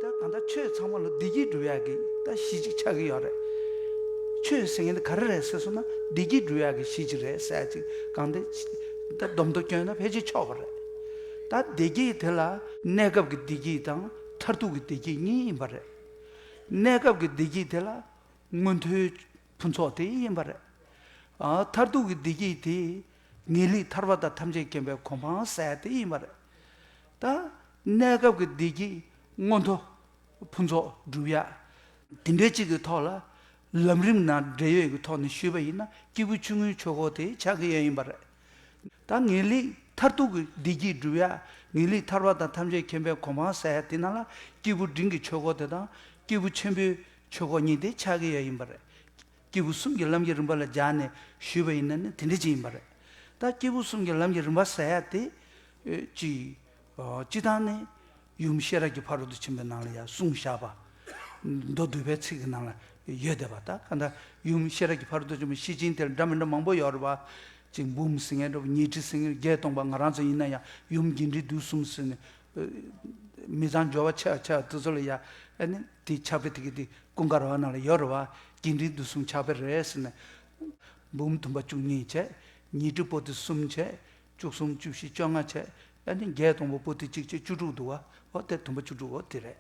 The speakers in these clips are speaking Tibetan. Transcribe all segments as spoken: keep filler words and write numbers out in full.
ད་གང་ལྟར་ཆོས་ཚང་མ་ལ་བདེ་སྐྱིད་སྒྲུབ་ཡག་གི་ད་གཞི་གཅིག་ཆགས་ཀྱི་ཡོད་རེད། ཆོས་ཟེར་མཁན་དེ་ག་རེ་རེད་ཟེར་སོང་ན་བདེ་སྐྱིད་སྒྲུབ་ཡག་གི་གཞི་གཅིག་རེད་ཟེར་ཡག་ཅིག་གང་ལྟར་ད་སྡོམ་ཐོ་བསྐྱོན་ན་ཕལ་ཆེར་ཆོག་པ་རེད། ད་བདེ་སྐྱིད་དེ་ལ་གནས་སྐབས་ཀྱི་བདེ་སྐྱིད་དང་མཐར་ཐུག་གི་བདེ་སྐྱིད་གཉིས་ཡིན་པ་རེད། གནས་སྐབས་ཀྱི་བདེ་སྐྱིད་དེ་ལ་མངོན་མཐོའི་ཕུན་ཚོགས་དེ་ཡིན་པ་རེད། ཨ། མཐར་ཐུག་གི་བདེ་སྐྱིད་དེ་ངེས་ལེགས་ཐར་པ་དང་ཐམས་ཅད་མཁྱེན་པའི་གོ་འཕང་ཟེར་དེ་ཡིན་པ་རེད། ད་གནས་སྐབས་ཀྱི་བདེ་སྐྱིད་མངོན་མཐོ་ཕུན་ཚོགས་སྒྲུབ་ཡག་དེ་འདྲའི་གཅིག་གི་ཐོག་ལ་ལམ་རིམ་ནང་འབྲེལ་ཡོད་ཀྱི་ཐོག་ནས་ཞུས་པ་ཡིན་ན་སྐྱེས་བུ་ཆུང་ངུའི་ཆོས་སྐོར་དེ་ཆགས་ཀྱི་ཡོད་ཡིན་པ་རེད། ད་ངེས་ལེགས་མཐར་ཐུག་གི་བདེ་སྐྱིད་སྒྲུབ་ཡག་ངེས་ལེགས་ཐར་པ་དང་ཐམས་ཅད་མཁྱེན་པའི་གོ་འཕང་ཟེར་ཡག་དེ་ནང་ལ་སྐྱེས་བུ་འབྲིང་གི་ཆོས་སྐོར་དེ་དང་སྐྱེས་བུ་ཆེན་པོའི་ཆོས་སྐོར་གཉིས་དེ་ཆགས་ཀྱི་ཡོད་ཡིན་པ་རེད། སྐྱེས་བུ་གསུམ་གྱི་ལམ་གྱི་རིམ་པ་ལ་སྦྱར་ནས་ཞུས་པ་ཡིན་ན་ནི་དེ་འདྲ་ཅིག་ཡིན་པ་རེད། ད་སྐྱེས་བུ་གསུམ་གྱི་ལམ་གྱི་རིམ་པ་ཟེར་ཡག་དེ་ཨེ་ཅིག་ཨ། སྤྱིར་བཏང་ནི་ཡུམ་ཤེས་རབ་ཀྱི་ཕ་རོལ་ཏུ་ཕྱིན་པའི་ནང་ལ་ཡང་གསུངས་བཞག་པ། མདོ་སྡུད་པའི་ཚིག་གི་ནང་ལ་ཡོད་བསྡད་པ། ད་ག་འདྲ་ཡུམ་ཤེས་རབ་ཀྱི་ཕ་རོལ་ཏུ་ཕྱིན་པའི་ཤེར་ཕྱིན་དེ་ལ་འདྲ་མི་འདྲ་མང་པོ་ཡོད་རེད་པ། ཅིག་འབུམ་ཟེར་མཁན་འདྲ་པོ། ཉི་ཁྲི་ཟེར་མཁན། བརྒྱད་སྟོང་པ་ང་རང་ཚོ་ཡིན་ན་ཡང་ཡུམ་རྒྱས་འབྲིང་བསྡུས་གསུམ་ཟེར་ནས། ཨ། མི་ཚང་འབྱོར་བ་ཆེ་བ་ཆེ་བ་དེ་ཚོ་ལ་ཡང་ཨ་ནི་དེ་ཕྱག་དཔེ་དེ་གི་དེ་ཀུན་དགའ་ར་བ་ནང་ལ་ཡོད་རེད་པ། རྒྱས་འབྲིང་བསྡུས་གསུམ་ཕྱག་དཔེ་རེད་ཟེར་ནས། འབུམ་དུམ་པ་བཅུ་གཉིས་བྱས། ཉི་ཁྲི་པོ་ཏི་གསུམ་བྱས། བཅུ་གསུམ། བཅུ་བཞི། བཅོ་ལྔ་བྱས། ཨ་ནི་བརྒྱད་སྟོང་པ་པོ་ཏི་གཅིག་བྱས། བཅུ་དྲུག་འདུག་པ། འོ་དེ་དུམ་པ་བཅུ་དྲུག་འོ་དེ་རེད།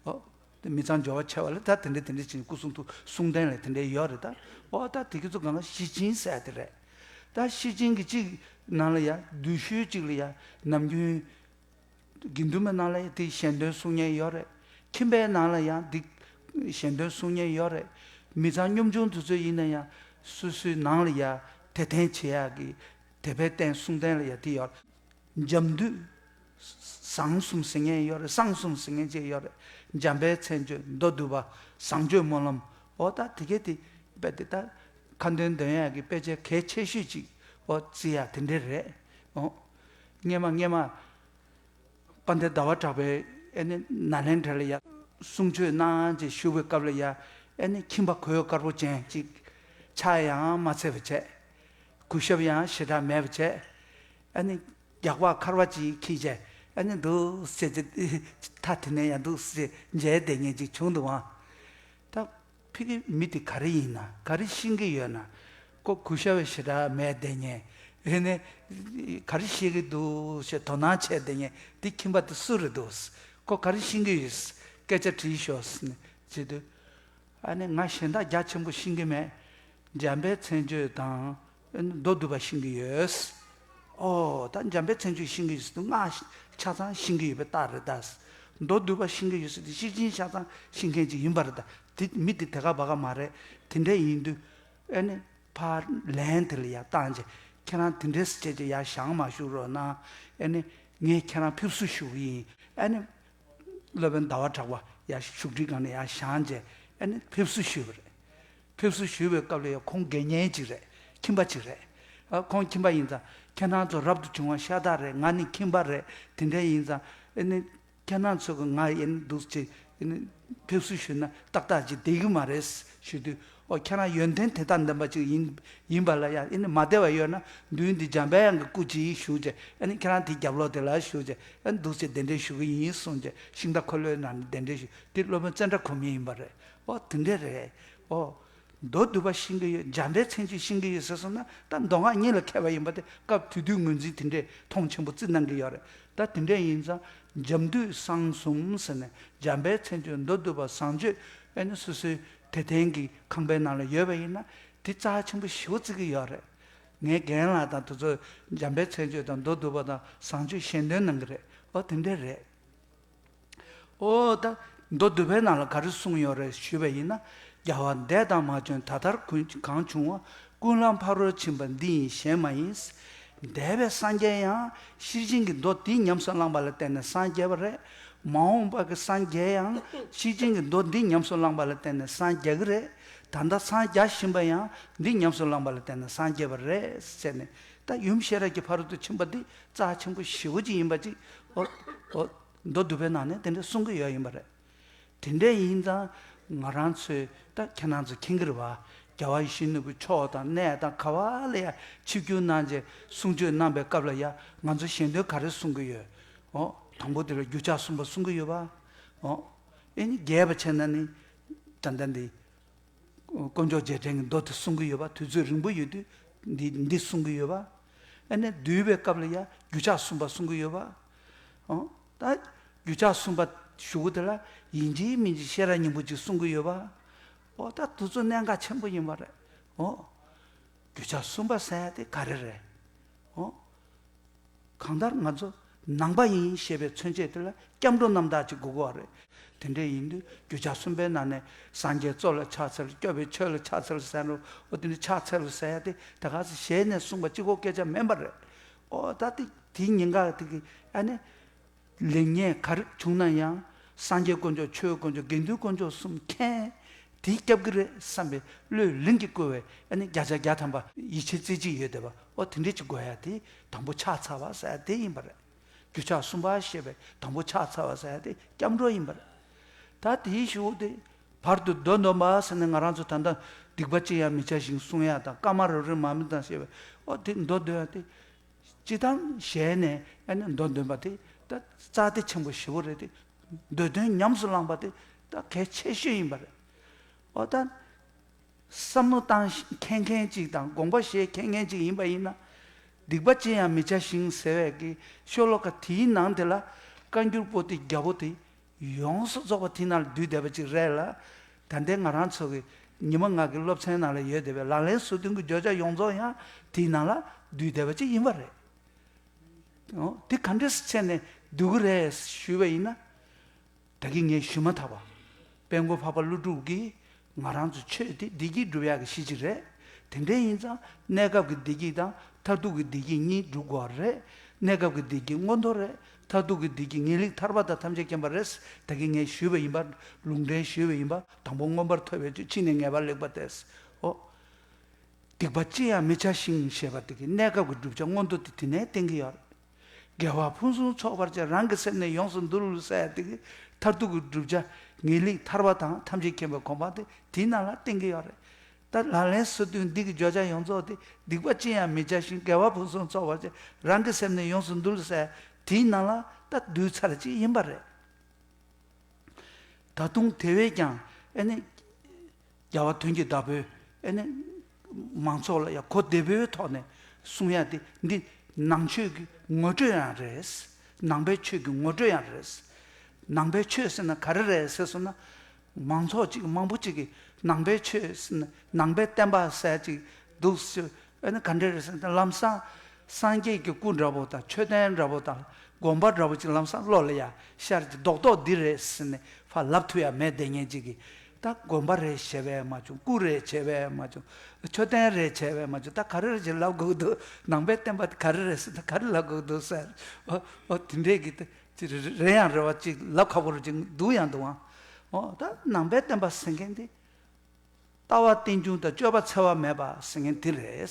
འོ་དེ་མི་ཚང་འབྱོར་བ་ཆེ་བ་ལ་ད་དེ་འདྲ་དེ་འདྲ་བྱས་ནས་སྐུ་གསུང་ཐུགས་གསུང་རྟེན་ལ་དེ་འདྲ་ཡོད་རེད་ད། འོ་ད་དེ་གི་ཚོ་གང་ག་ཤེར་ཕྱིན་ཟེར་དེ་རེད། ད་ཤེར་ཕྱིན་གྱི་གཅིག་ནང་ལ་ཡང་བསྡུས་ཤོས་གཅིག་ལ་ཡང་ནམ་རྒྱུན་དགེ་འདུན་པའི་ནང་ལ་ཡང་དེ་གཞན་དོན་གསུང་མཁན་ཡོད་རེད། ཁྱིམ་པའི་ནང་ལ་ཡང་དེ་གཞན་དོན་གསུང་མཁན་ཡོད་རེད། མི་ཚང་གཉོམ་ཆུང་དེ་ཚོ་ཡིན་ན་ཡང་སོ་སོའི་ནང་ལ་ཡང་དད་རྟེན་བྱེད་ཡག་གི་དད་པའི་རྟེན་གསུང་རྟེན་ལ་ཡང་དེ་ཡོད་རེད། འཇམ་འདུས་བཟང་གསུམ་ཟེར་མཁན་ཡོད་རེད། བསང་གསུམ་ཟེར་མཁན་ཅིག་ཡོད་རེད། འཇམ་དཔལ་མཚན་བརྗོད། མདོ་སྡུད་པ། བཟང་སྤྱོད་སྨོན་ལམ། འོ་ད་དེ་གས་དེ་དཔེ་དེ་ད་ཁ་འདོན་འདོན་ཡག་གི་དཔེ་ཆ་གལ་ཆེ་ཤོས་ཅིག་འོ་བརྩི་ཡག་དེ་འདྲ་རེད། འོ་སྔས་མ་སྔས་མ་དཔལ་ལྡན་ཟླ་བ་གྲགས་པའི་ཨ་ནི་ནཱ་ལེནྡྲ་ལ་ཡ་གསུང་ཆོས་གནང་བྱས་བཞུགས་པའི་སྐབས་ལ་ཡ་ཨ་ནི་ཁྱིམ་པ་གོས་དཀར་པོ་ཅན་ཅིག་ཕྱག་ཡང་མ་འཚལ་བ་བྱས། གུས་ཞབས་ཡང་ཞེ་དྲག་མེད་པ་བྱས། ཨ་ནི་རྒྱགས་པ་ཁར་བ་ཅིག་འཁྱེར་བྱས་ཨ་ནི་འདུག་སེ་ཅིག་མཐའ་དེ་ནས་ཡང་འདུག་སེ་མཇལ་བསྡད་མཁན་ཅིག་བྱུང་འདུག་ཨང་། ད་ཕ་གི་མི་དེ་ག་རེ་ཡིན་ན། ག་རེ་ཤེས་ཀྱི་ཡོད་ན། ཁོ་གུས་ཞབས་ཞེ་དྲག་མེད་བསྡད་མཁན། ཨེ་ནས་ག་རེ་ཤེས་ཀྱི་འདུག་ཞེས་དོ་སྣང་བྱས་བསྡད་མཁན་དེ་ཁྱིམ་པ་དེ་སུ་རེད་འདུག་ཁོ་ག་རེ་ཤེས་ཀྱི་ཡོད། སྐད་ཆ་དྲིས་ཤོག་ཟེར་ནས་བྱེད་དུས། ཨ་ནི་ང་གཞན་དག་རྒྱ་ཆེན་པོ་ཤེས་ཀྱི་མེད། འཇམ་དཔལ་མཚན་བརྗོད་དང་མདོ་སྡུད་པ་ཤེས་ཀྱི་ཡོད། ཨོ་ད་འཇམ་དཔལ་མཚན་བརྗོད་ཤེས་ཀྱི་ཡོད་ཟེར་དུས་ང་ཆ་ཚང་ཤེས་ཀྱི་ཡོད་པའི་རྟགས་རེད་ད། མདོ་སྡུད་པ་ཤེས་ཀྱི་ཡོད་ཟེར་དུས་ཤེར་ཕྱིན་ཆ་ཚང་ཤེས་མཁན་ཅིག་ཡིན་པ་རེད་ད། དེ་མི་དེ་དེ་ག་བ་ག་མ་རེད། དེ་འདྲ་ཡིན་དུས་ཨ་ནི་ཕར་ལན་དེ་ལ་ཡར་བཏང་རྗེས་ཁྱེད་རང་དེ་འདྲས་བྱས་རྗེས་ཡར་བཞེངས་མ་བཞུགས་རོགས་གནང་། ཨ་ནི་ངས་ཁྱེད་རང་ཕེབས་བསུ་ཞུ་གི་ཡིན། ཨ་ནི། སློབ་དཔོན་ཟླ་བ་གྲགས་པ་ཡར་བཞུགས་ཁྲིའི་སྒང་ནས་ཡར་བཞེངས་རྗེས་ཨ་ནི་ཕེབས་བསུ་ཞུས་པ་རེད། ཕེབས་བསུ་ཞུས་པའི་སྐབས་ལ་ཡང་ཁོང་དགེ་བསྙེན་ཅིག་རེད། ཁྱིམ་པ་ཅིག་རེད། ཨ་ཁོང་ཁྱིམ་པ་ཡིན་ཙང་ཁྱེད་རང་ཚོ་རབ་ཏུ་བྱུང་བ་ཤ་སྟག་རེད། ང་ནི་ཁྱིམ་པ་རེད། དེ་འདྲ་ཡིན་ཙང་ཨ་ནི་ཁྱེད་རང་ཚོ་གི་ང་ཡིན་འདུག་ཅེས་ཨ་ནི་ཕེབས་བསུ་ཞུས་ན་ཏག་ཏག་ཅིག་བསྡད་ཀྱི་མ་རེད་ཞུས་དུས། ཨོ་ཁྱེད་རང་ཡོན་ཏན་དེ་དག་ལྡན་པ་ཅིག་ཡིན་ཡིན་པ་ལ་ཡང་ཨ་ནི་མ་བདེ་བ་ཡོད་ན་མདུན་འདི་འཇམ་པའི་དབྱངས་ཀྱི་སྐུ་ཅིག་བཞུགས་བྱས་ཨ་ནི་ཁྱེད་རང་དེ་རྒྱབ་ལོགས་དེ་ལ་བཞུགས་བྱས་ཨ་ནི་འདུག་སེ་གདན་འདྲེན་ཞུ་གི་ཡིན་གསུངས་བྱས་ཤིང་རྟ་འཁོར་ལོའི་ནང་ནས་གདན་འདྲེན་ཞུ་དེ་སློབ་དཔོན་ཙནྡྲ་གོ་མི་ཡིན་པ་རེད། ཨོ་དེ་འདྲས་རེད། ཨོ་མདོ་སྡུད་པ་ཤེས་ཀྱི་ཡོད། འཇམ་དཔལ་མཚན་བརྗོད་ཤེས་ཀྱི་ཡོད་ཟེར་སོང་ན་ད་མདོ་སྔགས་གཉིས་ལ་མཁས་པ་ཡིན་པ་དེ་སྐབས་དེ་དུས་ངོས་འཛིན་དེ་འདྲས་མཐོང་ཆེན་པོ་བརྩི་གནང་གི་ཡོད་རེད། ད་དེ་འདྲས་ཡིན་ཙང་འཇམ་འདུས་བསང་གསུམ་ཟེར་ནས་འཇམ་དཔལ་མཚན་བརྗོད་མདོ་སྡུད་པ་བཟང་སྤྱོད་ཨེ་ནི་སོ་སོའི་དད་རྟེན་གྱི་ཁང་པའི་ནང་ལ་ཡོད་པ་ཡིན་ན་དེ་རྩ་ཆེན་པོ་ཞེ་པོ་བརྩི་གི་ཡོད་རེད། ངའི་རྒན་ལགས་དང་དེ་ཚོ་འཇམ་དཔལ་མཚན་བརྗོད་དང་མདོ་སྡུད་པ་དང་བཟང་སྤྱོད་ཞལ་འདོན་གནང་གི་རེད། ཨོ་དེ་འདྲས་རེད། ཨོ་ད་མདོ་སྡུད་པའི་ནང་ལ་ག་རེ་གསུངས་ཡོད་རེད་ཞུས་པ་ཡིན་ན། རྒྱལ་བ་འདས་དང་མ་བྱོན་ད་ལྟར་གང་བྱུང་བ། ཀུན་ལ་ཕ་རོལ་ཕྱིན་པ་འདི་ཡིན་གཞན་མ་ཡིན། འདས་པའི་སངས་རྒྱས་ཡང་ཤེར་ཕྱིན་གྱི་མདོ་འདི་ཉམས་སུ་བླངས་པ་ལ་བརྟེན་ནས་སངས་རྒྱས་པ་རེད། མ་འོངས་པ་གི་སངས་རྒྱས་ཡང་ཤེར་ཕྱིན་གྱི་མདོ་འདི་ཉམས་སུ་བླངས་པ་ལ་བརྟེན་ནས་སངས་རྒྱས་ཀྱི་རེད། ད་ལྟ་སངས་རྒྱས་བཞིན་པ་ཡང་འདི་ཉམས་སུ་བླངས་པ་ལ་བརྟེན་ནས་སངས་རྒྱས་པ་རེད་ཟེར་ནས་ད་ཡུམ་ཤེས་རབ་ཀྱི་ཕ་རོལ་ཏུ་ཕྱིན་པ་འདི་རྩ་ཆེན་པོ་ཞེ་པོ་ཅིག་ཡིན་པ་ཅིག་ཨོ་ཨོ། མདོ་སྡུད་པའི་ནང་ནས་དེ་འདྲ་གསུང་གི་ཡོད་ཡིན་པ་རེད། དེ་འདྲ་ཡིན་ཙང་ང་རང་ཚོས་ད་ཁྱེད་རང་ཚོ་མཁྱེན་གྱི་རེད་བ། རྒྱལ་བ་ཡིད་བཞིན་ནོར་བུ་མཆོག་དང་གནས་དང་ག་བ་ལ་ཡ་ཆིབས་བསྒྱུར་གནང་བྱས་གསུང་ཆོས་གནང་པའི་སྐབས་ལ་ཡ་ང་ཚོ་ཞལ་འདོན་ག་རེ་གསུང་གི་ཡོད། ཨོ། དང་པོ་དེ་ལ་རྒྱུ་ཕྱག་གསུམ་པ་གསུང་གི་ཡོད་པ། ཨོ། ཨེ་ནི་རྒྱས་པ་བྱས་ན་ནི་ད་ལྟ་འདི་དཀོན་མཆོག་རྗེས་དྲན་གྱི་མདོ་དེ་གསུང་གི་ཡོད་པ། དུས་ཚོད་རིང་པོ་ཡོད་དུས་འདི་འདི་གསུང་གི་ཡོད་པ། ཨེ་ནི་འདུལ་བའི་སྐབས་ལ་ཡང་རྒྱུ་ཕྱག་གསུམ་པ་གསུང་གི་ཡོད་པ། ཨོ། ད་རྒྱུ་ཕྱག་གསུམ་པ་ཞུ་གི་དེ་ལ་ཡིན་གཅིག་མིན་གཅིག་ཤེས་རབ་སྙིང་པོ་གཅིག་གསུང་གི་ཡོད་པ། ཨོ། ད་དུས་ཚོད་གནད་འགག་ཆེན་པོ་ཡིན་པ་རེད། ཨོ། རྒྱུ་ཕྱག་གསུམ་པ་ཟེར་ཡ་དེ་ག་རེ་རེད། ཨོ། གང་ལྟར་ང་ཚོ་ནང་པ་ཡིན་ཞེས་པའི་མཚོན་བྱེད་དེ་ལ་སྐྱབས་འགྲོ་རྣམ་དག་ཅིག་དགོས་ཀྱི་རེད། དེ་འདྲ་ཡིན་དུས་རྒྱུ་ཕྱག་གསུམ་པའི་ནང་ནས་སངས་རྒྱས་གཙོ་ལ་ཕྱག་འཚལ། སྐྱོབ་པའི་ཆོས་ལ་ཕྱག་འཚལ་ཟེར་རོ། ཨོ། དེ་ནི་ཕྱག་འཚལ་ཟེར་ཡ་དེ་ད་ག་སེ་ཞལ་ནས་གསུངས་པ་གཅིག་པོ་སྐད་ཆ་མིན་པ་རེད། ཨོ། ད་དེ་དེའི་ཉེན་ཁ་དེ་གི་ཨ་ནི། ལེགས་ཉེས་ག་རེ་བྱུང་ན་ཡང་སངས་རྒྱས་དཀོན་མཆོག་ཆོས་དཀོན་མཆོག་དགེ་འདུན་དཀོན་མཆོག་གསུམ་མཁྱེན། དེས་སྐྱབས་ཀྱི་རེད་བསམ་པའི་བློས་ལིང་གིས་བསྐོར་བའི་ཨ་ནི་བརྒྱ་ཆ་བརྒྱ་ཐམ་པ་ཡིད་ཆེས་རྩེ་གཅིག་ཡོད་བསྡད་པ། ཨོ། དེ་འདྲས་ཅིག་དགོས་ཡ་དེ་དང་པོ་ཕྱག་འཚལ་བ་ཟེར་ཡ་དེ་ཡིན་པ་རེད། རྒྱུ་ཕྱག་གསུམ་པ་ཞེས་པའི་དང་པོ་ཕྱག་འཚལ་བ་ཟེར་ཡ་དེ་སྐྱབས་འགྲོ་ཡིན་པ་རེད། ད་དེའི་གཞུག་དེ་བར་དུ་མདོ་འདོན་པ་ཟེར་ནས་ང་རང་ཚོ་ད་ལྟ་སྡིག་པ་ཅི་ཡང་མི་བྱ་ཞིང་གསུང་ཡ་དང་། བཀའ་མ་རབ་རིབ་མ་མི་དང་ཞེས་པའི། ཨོ། དེ་མདོ་འདོན་ཡ་དེ། སྤྱིར་བཏང་ཞལ་ནས་ཨ་ནི་མདོ་འདོན་པ་དེ་ད་རྩ་དེ་ཆེན་པོ་ཞེ་པོ་རེད་དེ། མདོ་དོན་ཉམས་སུ་བླངས་པ་དེ་ད་གལ་ཆེ་ཤོས་ཡིན་པ་རེད། ཨོ། ད་བསམ་བློ་བཏང་མཁན་མཁན་ཅིག་དང་དགོངས་པ་བཞེས་མཁན་མཁན་ཅིག་ཡིན་པ་ཡིན་ན། སྡིག་པ་ཅི་ཡང་མི་བྱ་ཞིང་ཟེར་བའི་གི་ཤོ་ལོ་ཀ་དེའི་ནང་དེ་ལ་བཀའ་འགྱུར་པོ་ཏི་རྒྱལ་པོ་དེ། ཡོངས་སུ་རྫོགས་པ་དེའི་ནང་ལ་བསྡུས་བསྡད་པ་ཅིག་རེད་ལ། ད་ལྟའི་ང་རང་ཚོ་གི་ཉི་མ་ལྔ་གི་སློབ་ཚན་ནང་ལ་ཡོད་བསྡད་པའི་ལག་ལེན་སོ་བདུན་གྱི་བརྗོད་བྱ་ཡོངས་རྫོགས་ཡང་དེའི་ནང་ལ་བསྡུས་བསྡད་པ་ཅིག་ཡིན་པ་རེད། འོ། དེ་ག་འདྲས་བྱས་ནས་བསྡུ་གི་རེད་ཞུས་པ་ཡིན་ན། ད་གིན་ངས་ཞུས་མ་ཐག་པ། དཔལ་མགོན་འཕགས་པ་ཀླུ་སྒྲུབ་ཀྱིས། ང་རང་ཚོ་ཆོས་དེ་བདེ་སྐྱིད་སྒྲུབ་ཡག་གི་གཞི་ཅིག་རེད། དེ་འདྲ་ཡིན་ཙང་གནས་སྐབས་ཀྱི་བདེ་སྐྱིད་དང་མཐར་ཐུག་གི་བདེ་སྐྱིད་གཉིས་སྒྲུབ་དགོས་པ་རེད། གནས་སྐབས་ཀྱི་བདེ་སྐྱིད་མངོན་མཐོ་རེད། མཐར་ཐུག་གི་བདེ་སྐྱིད་ངེས་ལེགས་ཐར་པ་དང་ཐམས་ཅད་མཁྱེན་པ་རེད། ད་གིན་ངས་ཞུས་པ་ཡིན་པ། ལུང་འདྲེན་ཞུས་པ་ཡིན་པ། དང་པོ་མངོན་པར་མཐོ་བའི་ཆོས། ཕྱི་ནས་ངེས་པར་ལེགས་པ་སྟེ། ཨོ། སྡིག་པ་ཅི་ཡང་མི་བྱ་ཞིང་ཞེས་པ་དེ་གི་གནས་སྐབས་ཀྱི་བསྒྲུབ་བྱ་མངོན་མཐོ་དེ་དེ་ནས་བསྟན་གྱི་ཡོད་རེད། དགེ་བ་ཕུན་སུམ་ཚོགས་པར་བྱ། རང་གི་སེམས་ནི་ཡོངས་སུ་འདུལ་ཟེར་ཡ་དེ་གི་མཐར་ཐུག་གི་བསྒྲུབ་བྱ་ངེས་ལེགས་ཐར་པ་དང་ཐམས་ཅད་མཁྱེན་པའི་གོ་འཕང་དེ་དེའི་ནང་ལ་བསྟན་གྱི་ཡོད་རེད། ད་ལག་ལེན་སོ་བདུན་འདི་གི་བརྗོད་བྱ་ཡོངས་རྫོགས་དེ། སྡིག་པ་ཅི་ཡང་མི་བྱ་ཞིང་། དགེ་བ་ཕུན་སུམ་ཚོགས་པར་བྱ། རང་གི་སེམས་ནི་ཡོངས་སུ་འདུལ་ཟེར་དེའི་ནང་ལ་ད་བསྡུས་ཚར་ཅིག་ཡིན་པ་རེད། ད་དུང་དེ་བས་ཀྱང་ཨེ་ནི། རྒྱལ་བ་དོན་གྱི་བདག་པོས་ཨེ་ནི། མང་ཚོགས་ལ་ཡང་གོ་བདེ་པོའི་ཐོག་ནས་གསུང་ཡ་དེ། འདི་ནང་ཆོས་ཀྱི་ངོ་སྤྲོད་ཡང་རེད། ནང་པའི་ཆོས་ཀྱི་ངོ་སྤྲོད་ཡང་རེད། ནང་པའི་ཆོས་ཟེར་ན་ག་རེ་རེད་ཟེར་སོང་ན། མང་ཚོགས་ཅིག་མང་པོ་ཅིག་གིས་ནང་པའི་ཆོས་ཟེར་ན། ནང་པའི་བསྟན་པ་ཟེར་ཅིག་འདུག་ཟེར། ཨ་ནི་ག་འདྲ་རེད་ཟེར་ན། ལམ་སང་སངས་རྒྱས་ཀྱི་སྐུ་འདྲ་པོ་དང་མཆོད་རྟེན་འདྲ་པོ་དང་དགོན་པ་འདྲ་པོ་ཅིག་ལམ་སང་བློ་ལ་ཡ་ཤར་གྱི་རྡོག་རྡོག་འདི་རེད་ཟེར་ནས་ཕར་ལབ་ཐུབ་ཡ་མེད་བསྡད་མཁན་ཅིག་གིས། ད་དགོན་པ་རེད་བྱས་པས་མ་བྱུང་། སྐུ་རེད་བྱས་པས་མ་བྱུང་། མཆོད་རྟེན་རེད་བྱས་པས་མ་བྱུང་། ད་ག་རེ་རེད་ཅེས་ལབ་དགོས་ཀྱི་འདུག་ནང་པའི་བསྟན་པ་དེ་ག་རེ་རེད་ཟེར། ད་ག་རེ་ལབ་དགོས་ཀྱི་འདུག་ཟེར། ཨོ། ཨོ། དེ་འདྲས་ཀྱི་ད་ཅིག་རེ་ཡང་རེ་བ་ཅིག་ལབ་ཁག་པོ་རེ་ཅིག་འདུག་ཡང་འདུག་ཨང་། ཨོ། ད་ནང་པའི་བསྟན་པ་ཟེར་མཁན་དེ། ལྟ་བ་རྟེན་འབྱུང་དང་སྤྱོད་པ་འཚེ་བ་མེད་པ་ཟེར་མཁན་དེ་རེད།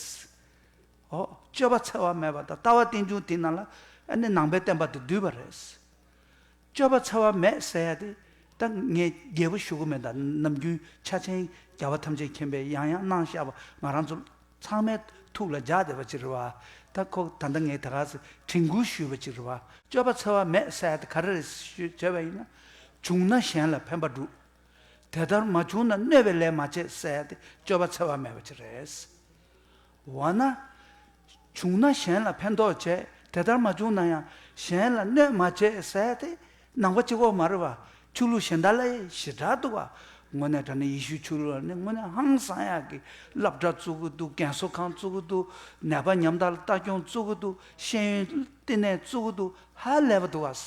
ཨོ། སྤྱོད་པ་འཚེ་བ་མེད་པ་དང་ལྟ་བ་རྟེན་འབྱུང་དེ་ནང་ལ་ཨ་ནི་ནང་པའི་བསྟན་པ་དེ་འདུས་པ་རེད། སྤྱོད་པ་འཚེ་བ་མེད་ཟེར་ཡ་དེ། ད་ངས་རྒྱས་པོ་ཞུ་གི་མེད། ད་ནམ་རྒྱུན་ཕྱག་ཆེན་རྒྱལ་བ་ཐམས་ཅད་མཁྱེན་པས་ཡང་ཡང་གནང་བཞག་པ་ང་རང་ཚོ་ཚང་མའི་ཐུགས་ལ་འཇགས་བསྡད་པ་ཅིག་རེད་བ། ད་ཁོ་ད་ལྟ་ངས་ད་ག་ཚོད་དྲན་སྐུལ་ཞུས་པ་ཅིག་རེད་བ། སྤྱོད་པ་འཚེ་བ་མེད་ཟེར་ཡ་དེ་ག་རེ་རེད་ཞུས་བྱས་པ་ཡིན་ན། བྱུང་ན་གཞན་ལ་ཕན་པ་སྒྲུབ། དེ་ལྟར་མ་བྱུང་ན་གནོད་པའི་ལས་མ་བྱེད་ཟེར་ཡ་དེ་སྤྱོད་པ་འཚེ་བ་མེད་པ་ཅིག་རེད། འོ་ན། བྱུང་ན་གཞན་ལ་ཕན་ཐོགས་བྱེད། དེ་ལྟར་མ་བྱུང་ན་ཡང་གཞན་ལ་གནོད་མ་བྱེད་ཟེར་ཡ་དེ་ནང་པ་གཅིག་པོ་མ་རེད་བ། ཆོས་ལུགས་གཞན་དག་ལ་ཞེ་དྲག་འདུག་བ། དངོས་གནས་དྲང་གནས་ཡེ་ཤུའི་ཆོས་ལུགས་ལ་ནི་དངོས་གནས་ཧང་སང་ཡག་གི་སློབ་གྲྭ་བཙུགས་ཀྱི་འདུག་རྒན་གསོ་ཁང་བཙུགས་ཀྱི་འདུག་ནད་པ་ཉམ་ཐག་ལ་ལྟ་སྐྱོང་བཙུགས་ཀྱི་འདུག་ཤེས་ཡོན་བསྟི་གནས་བཙུགས་ཀྱི་འདུག་ཧ་ལས་པ་འདུག་བ།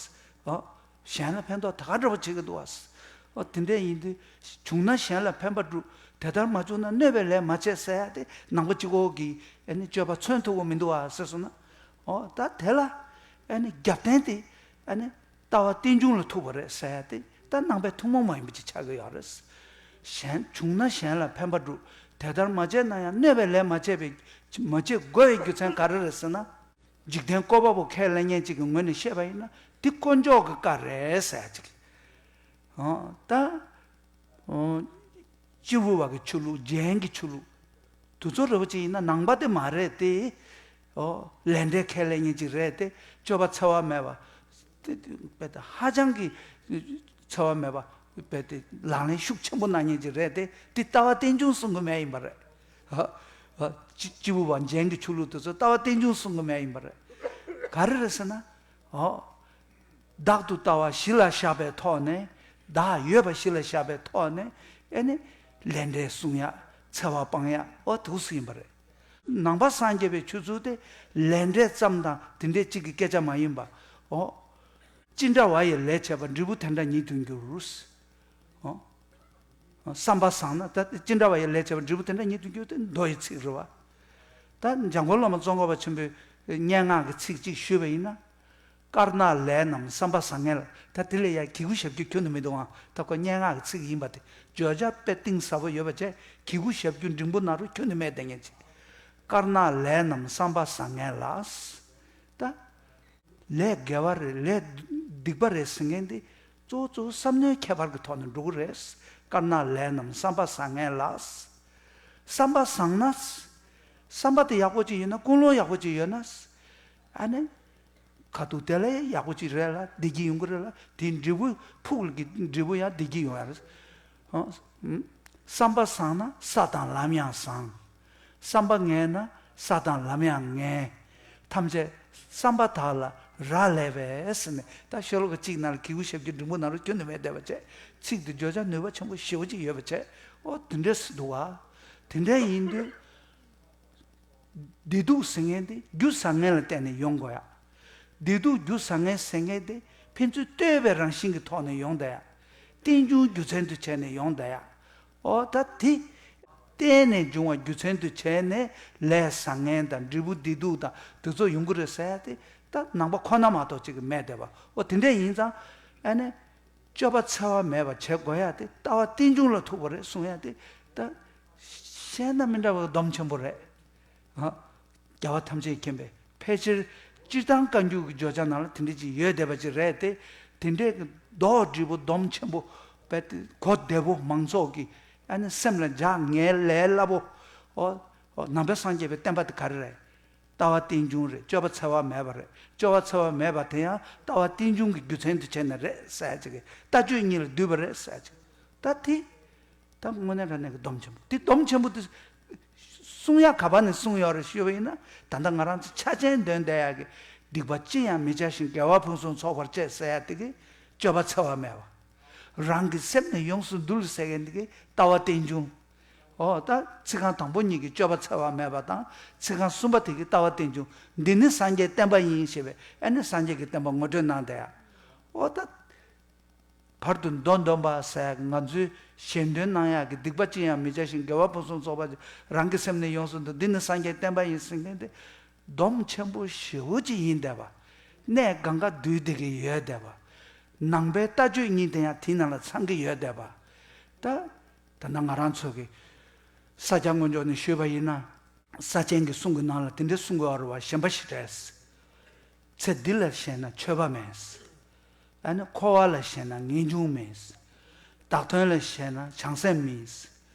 ཨོ། གཞན་ལ་ཕན་ཐོགས་ད་ག་འདྲ་པོ་བྱེད་ཀྱི་འདུག་བ། ཨོ། དེ་འདྲ་ཡིན་དུས། བྱུང་ན་གཞན་ལ་ཕན་པ་སྒྲུབ། དེ་ལྟར་མ་བྱུང་ན་གནོད་པའི་ལས་མ་བྱེད་ཟེར་ཡ་དེ་ནང་པ་གཅིག་པོ་གི་ཨ་ནི་སྤྱོད་པ་མཚོན་ཐུབ་ཀྱི་མི་འདུག་བ་ཟེར་སོང་ན། ཨོ། ད་དེ་ལ་ཨ་ནི་རྒྱབ་རྟེན་དེ་ཨ་ནི་ལྟ་བ་རྟེན་འབྱུང་ལ་ཐུག་པ་རེད་ཟེར་ཡ་དེ་ད་ནང་པའི་ཐུན་མོང་མ་ཡིན་པ་ཅིག་ཆགས་ཀྱི་ཡོད་རེད། གཞན། བྱུང་ན་གཞན་ལ་ཕན་པ་སྒྲུབ། དེ་ལྟར་མ་བྱས་ན་ཡང་གནོད་པའི་ལས་མ་བྱས་པའི། མ་བྱེད་དགོས་པའི་རྒྱུ་མཚན་ག་རེ་རེད་ཟེར་ན། འཇིག་རྟེན་བཀོད་པ་པོ་ཁས་ལེན་མཁན་ཅིག་གི་ངོས་ནས་བཤད་པ་ཡིན་ན་དེ་དཀོན་མཆོག་གི་བཀའ་རེད་ཟེར་ཅིག་ཨོ། ད། ཨོ། སྤྱི་བོ་བ་གི་ཆོས་ལུགས། རྒྱན་གྱི་ཆོས་ལུགས། དེ་ཚོ་རེ་བ་ཅིག་ཡིན་ན་ནང་པ་དེ་མ་རེད་དེ། ཨོ། ལས་འབྲས་ཁས་ལེན་མཁན་ཅིག་རེད་དེ། སྤྱོད་པ་འཚེ་བ་མེད་པ། དེ་དཔེ་ད་ཧ་ཅང་གི་འཚེ་བ་མེད་པ། རྦད་དེ་ལག་ལེན་ཤུགས་ཆེན་པོ་གནང་མཁན་ཅིག་རེད་དེ། དེ་ལྟ་བ་རྟེན་འབྱུང་གསུང་གི་མེད་ཡིན་པ་རེད། ཧ། ཧ། སྤྱི་སྤྱི་བོ་བ་འཇན་གྱི་ཆོས་ལུགས་དེ་ཚོ་ལྟ་བ་རྟེན་འབྱུང་གསུང་གི་མེད་ཡིན་པ་རེད། ག་རེ་རེད་ཟེར་ན། ཨོ། བདག་ཏུ་ལྟ་བ་གཞི་ལ་བཞག་པའི་ཐོག་ནས། བདག་ཡོད་པ་གཞི་ལ་བཞག་པའི་ཐོག་ནས། ཨེ་ནི། ལས་འབྲས་སྲུང་ཡ། འཚེ་བ་སྤང་ཡ། ཨོ་དེ་ཚོ་ཡིན་པ་རེད། ནང་པ་སངས་རྒྱས་པའི་ཆོས་ཚུལ་དེ་ལས་འབྲས་ཙམ་དང་དེ་འདྲའི་གཅིག་གི་སྐད་ཆ་མ་ཡིན་པ། ཨོ། ཅི་འདྲ་བ་ཡི་ལས་བྱས་པ། འབྲས་བུ་དེ་འདྲ་ཉིད་དུ་འགྱུར། ཨོ། བསམ་པ་བཟང་ན་ད་ཅི་འདྲ་བ་ཡི་ལས་བྱས་པ། འབྲས་བུ་དེ་འདྲ་ཉིད་དུ་འགྱུར་ཏེ་མདོ་ཡི་ཚིག་རེད་བ། ད་འཇམ་མགོན་བླ་མ་ཙོང་ཁ་པ་ཆེན་པོའི་སྙན་ངག་གི་ཚིག་གཅིག་ཞུས་པ་ཡིན་ན། དཀར་ནག་ལས་རྣམས་བསམ་པ་བཟང་ངན་ལ། ད་དེ་ལས་ཡང་གི་གུ་ཞབས་ཀྱུ་ཁྱོན་ནས་མི་འདུག་ཨང་། ད་ཁོ་སྙན་ངག་གི་ཚིག་ཡིན་པ་དེ་བརྗོད་བྱ་དཔེ་གཏིང་ཟབ་པོ་ཡོད་པ་བྱས། གི་གུ་ཞབས་ཀྱུ་འབྲིང་པོ་ན་རོ་ཁྱོན་ནས་མེད་བསྡད་མཁན་ཅིག་དཀར་ནག་ལས་རྣམས་བསམ་པ་བཟང་ངན་ལ། ད། ལས་དགེ་བ་རེད། ལས་སྡིག་པ་རེད་ཟེར་མཁན་དེ་གཙོ་བོ་གཙོ་བོ་བསམ་བློའི་ཁྱད་པར་གྱི་ཐོག་ནས་འགྲོ་གི་རེད། དཀར་ནག་ལས་རྣམས་བསམ་པ་བཟང་ངན་ལ། བསམ་པ་བཟང་ན། བསམ་པ་དེ་ཡག་པོ་ཅིག་ཡོད་ན། ཀུན་སློང་ཡག་པོ་ཅིག་ཡོད་ན། ཨ་ནི། ཁ་ཐུག་དེ་ལས་ཡག་པོ་ཅིག་རེད་ལ། བདེ་སྐྱིད་ཡོང་གི་རེད་ལ། དེའི་འབྲས་བུ་ཕུགས་ཀྱི་འབྲས་བུ་ཡང་བདེ་སྐྱིད་ཡོང་ཡ་རེད། ཨ། བསམ་པ་བཟང་ན་ས་དང་ལམ་ཡང་བཟང་། བསམ་པ་ངན་ན་ས་དང་ལམ་ཡང་ངན། ཐམས་ཅད་བསམ་པ་དག་ལ་རག་ལས་པས་ཟེར་ནས། ད་ཤོ་ལོ་ཀ་གཅིག་ནང་ལ་གི་གུ་ཞབས་ཀྱུ་འབྲིང་པོ་ན་རོ་ཁྱོན་ནས་མེད་བསྡད་པ་བྱས། ཚིག་དེ་བརྗོད་བྱ་ནུས་པ་ཆེན་པོ་ཞེ་པོ་ཅིག་ཡོད་པ་བྱས། ཨོ་དེ་འདྲས་སུ་འདུག་བ། དེ་འདྲས་ཡིན་དུས། བདེ་སྡུག་ཟེར་མཁན་དེ་རྒྱུ་བཟང་ངན་ལ་བརྟེན་ནས་ཡོང་དགོས་ཡ། བདེ་སྡུག་རྒྱུ་བཟང་ངན་ཟེར་མཁན་དེ་ཕན་ཚུན་ལྟོས་པའི་རང་བཞིན་གྱི་ཐོག་ནས་ཡོང་བསྡད་ཡ། རྟེན་འབྱུང་རྒྱུ་མཚན་དུ་བྱས་ནས་ཡོང་བསྡད་ཡ། ཨོ་ད་དེ། བརྟེན་ནས་འབྱུང་བ་རྒྱུ་མཚན་དུ་བྱས་ནས་ལས་བཟང་ངན་དང་། འབྲས་བུ་བདེ་སྡུག་དང་། དེ་ཚོ་ཡོང་གི་རེད་ཟེར་ཡ་དེ། ད་ནང་པ་ཁོ་ན་མ་གཏོགས་ཅིག་གི་མེད་བསྡད་པ། ཨོ་དེ་འདྲས་ཡིན་ཙང་། ཨ་ནི། སྤྱོད་པ་འཚེ་བ་མེད་པ་བྱེད་དགོས་ཡ་དེ་ལྟ་བ་རྟེན་འབྱུང་ལ་ཐུག་པ་རེད་གསུང་ཡ་དེ། ད། བཤད་ན་མི་འདྲ་བའི་སྡོམ་ཆེན་པོ་རེད། ཨ། རྒྱལ་བ་ཐམས་ཅད་མཁྱེན་པས་ཕལ་ཆེར་སྤྱིར་བཏང་བཀའ་འགྱུར་གྱི་བརྗོད་བྱ་ནང་ལ་དེ་འདྲ་ཅིག་ཡོད་བསྡད་པ་ཅིག་རེད་དེ། དེ་འདྲའི་མདོག་སྒྲིལ་པོ་སྡོམ་ཆེན་པོ་དཔེ་གོ་བདེ་པོ་མང་ཚོགས་ཀྱི་ཨ་ནི་སེམས་ལ་འཇགས་ངེས་ལས་སླ་པོ། ཨོ། ཨོ་ནང་པའི་སངས་རྒྱས་པའི་བསྟན་པ་དེ་ག་རེ་རེད། ལྟ་བ་རྟེན་འབྱུང་རེད། སྤྱོད་པ་འཚེ་བ་མེད་པ་རེད། སྤྱོད་པ་འཚེ་བ་མེད་པ་དེ་ཡང་ལྟ་བ་རྟེན་འབྱུང་གི་རྒྱུ་མཚན་དུ་བྱས་ནས་རེད་ཟེར་ཅིག་གི་ལྟ་སྤྱོད་གཉིས་ལ་འདུས་པ་རེད་ཟེར་ཅིག་ད་དེ། ད་དངོས་གནས་དྲང་གནས་ཀྱི་སྡོམ་ཆེན་པོ་དེ། སྡོམ་ཆེན་པོ་དེ་གསུང་ཡ་ག་པ་ནས་གསུངས་ཡོད་རེད་ཞུས་པ་ཡིན་ན། ད་ལྟ་ང་རང་ཚོ་ཆ་ཅན་འདོན་བསྡད་ཡ་གི་སྡིག་པ་ཅི་ཡང་མི་བྱ་ཞིང་། དགེ་བ་ཕུན་སུམ་ཚོགས་པར་སྤྱད་ཟེར་ཡ་དེ་གི་སྤྱོད་པ་འཚེ་བ་མེད་པ། རང་གི་སེམས་ནི་ཡོངས་སུ་འདུལ་ཟེར་མཁན་དེ་གི་ལྟ་བ་རྟེན་འབྱུང་། ཨོ་ད་ཚིག་རྐང་དང་པོ་གཉིས་ཀྱི་སྤྱོད་པ་འཚེ་བ་མེད་པ་དང་། ཚིག་རྐང་གསུམ་པ་དེ་གི་ལྟ་བ་རྟེན་འབྱུང་། འདི་ནི་སངས་རྒྱས་བསྟན་པ་ཡིན་ཞེས་པའི་ཨ་ནི་སངས་རྒྱས་ཀྱི་བསྟན་པ་ངོ་སྤྲོད་གནང་བསྡད་ཡ། ཨོ་ད། བར་དུ་མདོ་འདོན་པ་ཟེར་ང་ཚོའི་ཞལ་འདོན་གནང་ཡག་གི་སྡིག་པ་ཅི་ཡང་མི་བྱ་ཞིང་། དགེ་བ་ཕུན་སུམ་ཚོགས་པར། རང་གི་སེམས་ནི་ཡོངས་སུ་འདུལ། འདི་ནི་སངས་རྒྱས་བསྟན་པ་ཡིན་ཟེར་མཁན་དེ་སྡོམ་ཆེན་པོ་ཞེ་པོ་ཅིག་ཡིན་བསྡད་པ། གནས་གང་ག་འདུས་བསྡད་ཀྱི་ཡོད་བསྡད་པ། ནང་པའི་ལྟ་སྤྱོད་གཉིས་དེ་ཡང་དེའི་ནང་ལ་ཚང་གི་ཡོད་བསྡད་པ། ད་ད་ལྟ་ང་རང་ཚོ་གི་ས་སྐྱ་སྔོན་འཇུག་ནས་ཞུས་པ་ཡིན་ན། ས་ཆེན་གྱི་གསུང་གི་ནང་ལ་དེ་འདྲའི་གསུང་གི་ཡོད་རེད་བ། ཞེན་པ་ཞེ་དྲགས། ཚེ་འདི་ལ་ཞེན་ན་ཆོས་པ་མེད། ཨ་ནི་འཁོར་བ་ལ་ཞེན་ན་ངེས་འབྱུང་མེད། བདག་དོན་ལ་ཞེན་ན་བྱང་སེམས་མེད།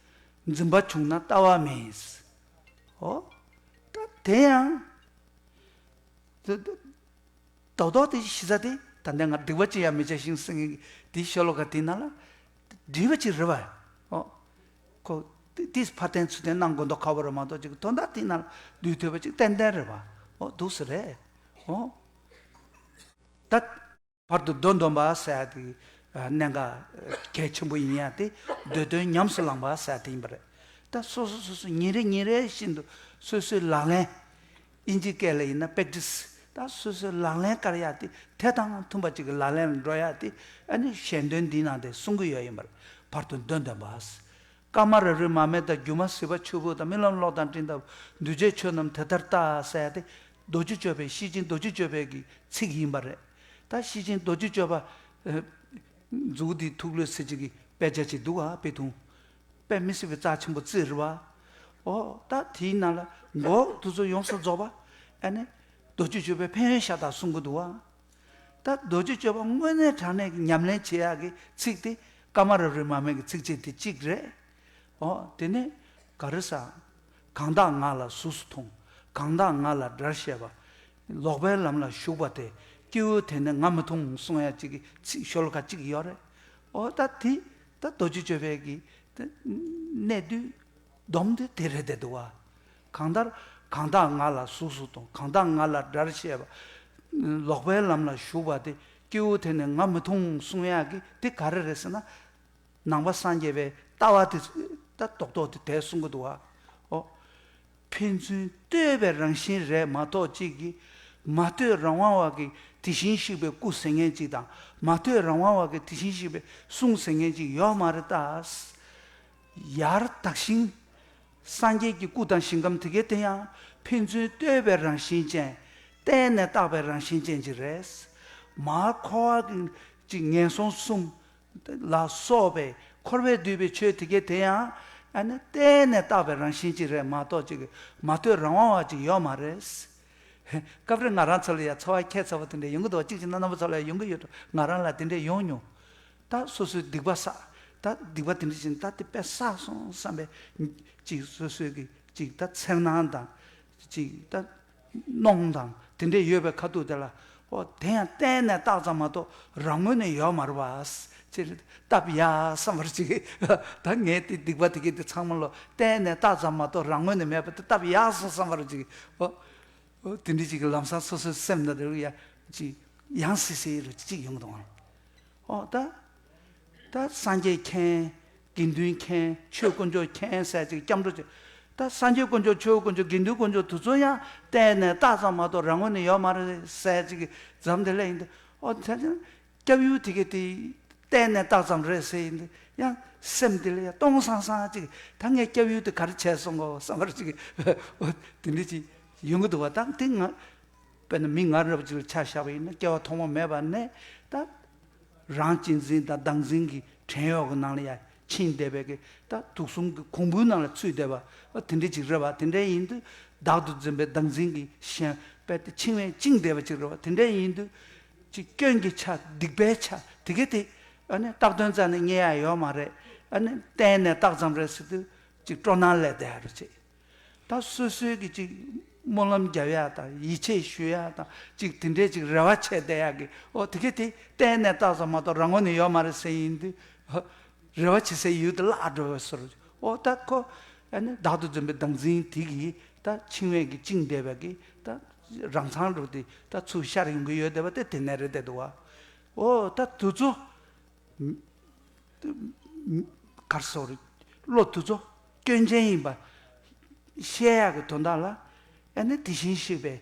འཛིན་པ་བྱུང་ན་ལྟ་བ་མེད། ཨོ། ད་དེ་ཡང་། ད་ད་རྡོག་རྡོག་དེ་གཞི་རྩ་དེ་ད་ལྟ་ང་སྡིག་པ་ཅི་ཡང་མི་བྱ་ཞིང་ཟེར་མཁན་དེ་ཤོ་ལོ་ཀ་དེ་ནང་ལ་འདྲིས་པ་ཅིག་རེད་བ། ཨོ། ཁོ་དེ་དེ་ཕར་བསྟན་ཚུར་བསྟན་གནང་དགོས་མདོག་ཁ་པོ་རེད་མ་གཏོགས་ཅིག་དོན་དག་དེ་ནང་ལ་འདུས་ཐུབ་པ་ཅིག་ཏན་ཏན་རེད་བ། ཨོ་འདུག་སེ་རེད། ཨོ། ད། བར་དུ་མདོ་འདོན་པ་ཟེར་ཡ་དེ་གནད་འགག་གལ་ཆེན་པོ་ཡིན་ཡ་དེ། མདོ་དོན་ཉམས་སུ་བླངས་པ་ཟེར་ཡ་དེ་ཡིན་པ་རེད། ད་སོ་སོ་སོ་སོ་ཉིན་རེ་ཉིན་རེ་བཞིན་དུ་སོ་སོའི་ལག་ལེན། ཨིན་ཇི་སྐད་ལ་ཡིན་ན་པེག་ཊི་སི། ད་སོ་སོའི་ལག་ལེན་བཀར་ཡ་དེ། དེ་དང་མཐུན་པ་ཅིག་གི་ལག་ལེན་ལ་འགྲོ་ཡ་དེ། ཨ་ནི་ཞལ་འདོན་འདིའི་ནང་དེ་གསུང་གི་ཡོད་ཡིན་པ་རེད། བར་དུ་མདོ་འདོན་པ། ཀ་མ་ར་རི་མ་མེ་དང་། སྒྱུ་མ་ཟིལ་པ་ཆུ་བུར་དང་། རྨི་ལམ་གློག་དང་སྤྲིན་ལྟ་བུ། འདུས་བྱས་ཆོས་རྣམས་དེ་ལྟར་ལྟ་ཟེར་ཡ་དེ། རྡོ་རྗེ་གཅོད་པའི། ཤེར་ཕྱིན་རྡོ་རྗེ་གཅོད་པའི་གི་ཚིག་ཡིན་པ་རེད། ད་ཤེར་ཕྱིན་རྡོ་རྗེ་གཅོད་པ། ཨ། མཛུབ་འདི་ཐུགས་ལུས་ཟེར་ཅིག་གི་དཔེ་ཆ་ཅིག་འདུག་ག་དཔེ་ཐུང་། དཔེ་མི་སྲིད་པའི་རྩ་ཆེན་པོ་བརྩིགས་རེད་བ། ཨོ་ད་དེའི་ནང་ལ་མགོ་དེ་ཚོ་ཡོངས་སུ་རྫོགས་པ། ཨ་ནི། རྡོ་རྗེ་གཅོད་པའི་ཕན་ཡོན་ཤ་སྟག་གསུང་གི་འདུག་བ། ད་རྡོ་རྗེ་གཅོད་པ་དངོས་གནས་དྲང་གནས་ཀྱི་ཉམས་ལེན་བྱེད་ཡག་གི་ཚིག་དེ་ཀ་མ་ར་རི་མ་མེ་གི་ཚིགས་བཅད་དེ་གཅིག་རེད། ཨོ་དེ་ནས་ག་རེ་ཟ། གང་དག་ང་ལ་གཟུགས་སུ་མཐོང་། གང་དག་ང་ལ་སྒྲར་བཤད་པ། ལོག་པའི་ལམ་ལ་ཞུགས་པ་དེ། སྐྱེ་བོ་དེ་ནི་ང་མི་མཐོང་གསུང་ཡ་གཅིག་གི་ཚིག་ཤོ་ལོ་ཀ་གཅིག་ཡོད་རེད། ཨོ་ད་དེ་ད་རྡོ་རྗེ་གཅོད་པའི་གི་ད་གནད་བསྡུས་སྡོམ་དེ་དེ་རེད་བསྡད་འདུག་བ། གང་ལྟར་གང་དག་ང་ལ་གཟུགས་སུ་མཐོང་། གང་དག་ང་ལ་སྒྲར་བཤད་པ། ལོག་པའི་ལམ་ལ་ཞུགས་པ་དེ་སྐྱེ་བོ་དེ་ནི་ང་མི་མཐོང་གསུང་ཡག་གི་དེ་ག་རེ་རེད་ཟེར་ན། ནང་པ་སངས་རྒྱས་པའི་ལྟ་བ་དེ་ད་རྡོག་རྡོག་དེ་དེ་གསུང་གི་འདུག་བ། ཨོ། ཕན་ཚུན་ལྟོས་པའི་རང་བཞིན་རེད་མ་གཏོགས་གཅིག་གིས་མ་ལྟོས་རང་དབང་བ་གི་དེ་བཞིན་གཤེགས་པའི་སྐུ་ཟེར་མཁན་གཅིག་དང་། མ་ལྟོས་རང་དབང་བ་གི་དེ་བཞིན་གཤེགས་པའི་གསུང་ཟེར་མཁན་གཅིག་ཡོད་མ་རེད་ད། ཡར་དག་ཞིང་། སངས་རྒྱས་ཀྱི་སྐུ་དང་ཞིང་ཁམས་དེ་གའི་དེ་ཡང་ཕན་ཚུན་ལྟོས་པའི་རང་བཞིན་ཅན། བརྟེན་ནས་བཏགས་པའི་རང་བཞིན་ཅན་གཅིག་རེད། མར་འཁོར་བ་གི་གཅིག་ངན་སོང་གསུམ། ལ་སོགས་པའི་འཁོར་བས་བསྡུས་པའི་ཆོས་དེ་གའི་དེ་ཡང་ཨ་ནི་བརྟེན་ནས་བཏགས་པའི་རང་བཞིན་ཅིག་རེད་མ་གཏོགས་ཅིག་མ་ལྟོས་རང་དབང་བ་ཅིག་ཡོད་མ་རེད། སྐབས་རེ་ང་རང་ཚོ་ལ་ཡང་ཚོར་བ་ཁྱད་མཚར་པོ་དེ་འདྲ་ཡོང་གི་འདུག་གཅིག་གཅིག་སྣ་སྣ་བོ་ཚོ་ལ་ཡང་ཡོང་གི་ཡོད་འགྲོ། ང་རང་ལ་དེ་འདྲ་ཡོང་མྱོང་། ད་སོ་སོའི་སྡིག་པ་བསགས། ད་སྡིག་པ་དེ་འདྲ་ཅིག་ད་དེ་དཔེ་བསགས་སོང་བསམ་པའི་ཅིག་སོ་སོའི་གི་ཅིག་ད་འཚེར་སྣང་དང་། ཅིག་ད་གནོང་དང་དེ་འདྲས་ཡོད་པའི་ཁ་ཐུག་དེ་ལ། ཨོ་དེ་ཡང་བརྟེན་ནས་བཏགས་ཙམ་མ་གཏོགས་རང་ངོས་ནས་ཡོད་མ་རེད་པ། ཅེས་བཏབ་ཡ་བསམ་པར་ཅིག་ད་ངས་དེ་སྡིག་པ་དེ་གས་དེ་ཚང་མ་ལོ་བརྟེན་ནས་བཏགས་ཙམ་མ་གཏོགས་རང་ངོས་ནས་མེད་པ་དེ་བཏབ་ཡག་སོང་བསམ་པར་ཅིག་ཨོ་ཨོ་དེ་འདྲས་ཅིག་གི་ལམ་སང་སོ་སོའི་སེམས་ནང་དུ་ཡ་ཅིག་ཡང་སི་སི་རུ་ཅིག་ཡོང་གི་འདུག་ཨོ་ད། ད་སངས་རྒྱས་མཁྱེན། དགེ་འདུན་མཁྱེན། ཆོས་དཀོན་མཆོག་མཁྱེན་ཟེར་ཅིག་སྐྱབས་འགྲོ་ཅིག་ད་སངས་རྒྱས་དཀོན་མཆོག་ཆོས་དཀོན་མཆོག་དགེ་འདུན་དཀོན་མཆོག་དེ་ཚོ་ཡང་བརྟེན་ནས་བཏགས་ཙམ་མ་གཏོགས་རང་ངོས་ནས་ཡོད་མ་རེད་ཟེར་ཅིག་འཛམ་དེ་ལས་ཡིན་ཏེ། ཨོ་ད་ཅིག་སྐྱབས་ཡུལ་དེ་གས་དེ་བརྟེན་ནས་བཏགས་ཙམ་རེད་ཟེར་ཡིན་ཏེ་ཡང་སེམས་དེ་ལ་ཡང་སྟོང་སང་སང་ཅིག་ད་ངས་སྐྱབས་ཡུལ་དེ་ག་རེ་བྱས་སོང་གོ་བསམ་པར་ཅིག་ཨོ་དེ་འདྲ་ཅིག་ཡོང་གི་འདུག་བ། ད་དེ་ང་དཔེར་ན་མི་ང་རབ་ཅིག་ལ་ཆ་བཞག་པ་ཡིན་ན་སྐྱེ་བ་ཐོག་མ་མེད་པ་ནས་ད། རང་གཅེས་འཛིན་དང་བདག་འཛིན་གྱི་བྲན་གཡོག་གི་ནང་ལ་ཡང་ཕྱིན་བསྡད་པའི་གི་ད་དུག་གསུམ་གྱི་གོང་བུའི་ནང་ལ་ཚུད་བསྡད་པ་དེ་འདྲ་ཅིག་རེད་པ། དེ་འདྲ་ཡིན་དུས་བདག་ཏུ་འཛིན་པའི་བདག་འཛིན་གྱི་ཞེན་པས་དེ་འཆིང་བས་བཅིངས་བསྡད་པ་ཅིག་རེད་པ། དེ་འདྲ་ཡིན་དུས་ཅིག་སྐྱོན་གྱི་ཆ་སྡིག་པའི་ཆ་དེ་གས་དེ་ཨ་ནི་བཏགས་དོན་རྩ་ནས་རྙེད་ཡ་ཡོད་མ་རེད། ཨ་ནི་བརྟེན་ནས་བཏགས་ཙམ་རེད་ཟེར་དུས་ཅིག་སྤྲོ་སྣང་སླེབས་བསྡད་ཡ་རེད་ཅེས། ད་སོ་སོའི་གི་ཅིག་སྨོན་ལམ་རྒྱབ་ཡག་དང་ཡིད་ཆེས་ཞུ་ཡག་དང་ཅིག་དེ་འདྲའི་ཅིག་རེ་བ་བྱས་བསྡད་ཡག་གི་ཨོ་དེ་གས་དེ་གཏན་ནས་བཏགས་ཙམ་མ་གཏོགས་རང་ངོས་ནས་ཡོད་མ་རེད་ཟེར་ཡིན་དུས། ཨོ་རེ་བ་བྱེད་སའི་ཡུལ་དེ་བརླག་འགྲོ་བའི་བཟོ་འདྲ། ཨོ་ད་ཁོ་ཨ་ནི་བདག་ཏུ་འཛིན་པའི་བདག་འཛིན་དེ་གིས་ད་འཆིང་བས་ཀྱི་བཅིངས་བསྡད་པའི་གི་ད་རང་མཚང་རུ་དེ་ད་ཚུར་ཤར་ཡོང་གི་ཡོད་བསྡད་པ་དེ་དེ་ནས་རེད་བསྡད་འདུག་བ། ཨོ་ད་དུས་ཚོད། གར་སོགས་བློ་དེ་ཚོ་སྐྱོན་ཅན་ཡིན་པ་ཤེས་ཡག་གི་དོན་དག་ལ་ཨ་ནི་དེ་བཞིན་གཤེགས་པའི་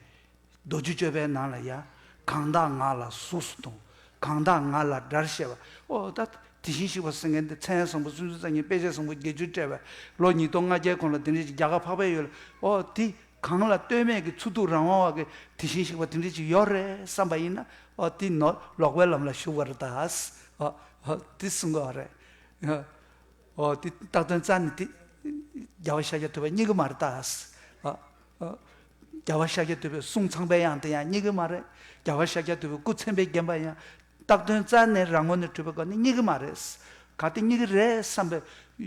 རྡོ་རྗེ་གཅོད་པའི་ནང་ལ་ཡ། གང་དག་ང་ལ་གཟུགས་སུ་མཐོང་། གང་དག་ང་ལ་སྒྲར་བཤད་པ། ཨོ་ད་དེ་བཞིན་གཤེགས་པ་ཟེར་མཁན་དེ་མཚན་སམ་བུ་སུམ་ཅུ་རྩ་གཉིས་དཔེ་བྱད་སམ་བུ་བརྒྱད་ཅུ་སྤྲས་པའི་ལོ་ཉིས་སྟོང་ལྔ་བརྒྱའི་གོང་ལ་དེ་འདྲ་ཞིག་རྒྱ་གར་འཕགས་པའི་ཡུལ་ལ་ཨོ་དེ། གང་ལ་ལྟོས་མེད་ཀྱི་ཚུར་ཐུག་རང་དབང་བ་གི་དེ་བཞིན་གཤེགས་པ་དེ་འདྲ་ཅིག་ཡོད་རེད་བསམ་པ་ཡིན་ན། ཨོ་དེ་ནོར་ལོག་པའི་ལམ་ལ་ཞུགས་པ་རེད་ད། ཨོ་ཨོ་དེ་གསུང་གི་ཡོད་རེད། ཨོ་དེ་བཏགས་དོན་རྩ་ནས་དེ་རྒྱལ་བ་ཤཱཀྱ་ཐུབ་པ་རྙེད་ཀྱི་མ་རེད་ད། ཨོ་ཨོ་རྒྱལ་བ་ཤཱཀྱ་ཐུབ་པའི་གསུང་ཚངས་པའི་དབྱངས་དེ་ཡང་རྙེད་ཀྱི་མ་རེད། རྒྱལ་བ་ཤཱཀྱ་ཐུབ་པའི་སྐུ་མཚན་དཔེས་བརྒྱན་པ་ཡང་བཏགས་དོན་རྩ་ནས་རང་ངོས་ནས་གྲུབ་པའི་སྒོ་ནས་རྙེད་ཀྱི་མ་རེད། གལ་ཏེ་རྙེད་ཀྱི་རེད་བསམ་པའི་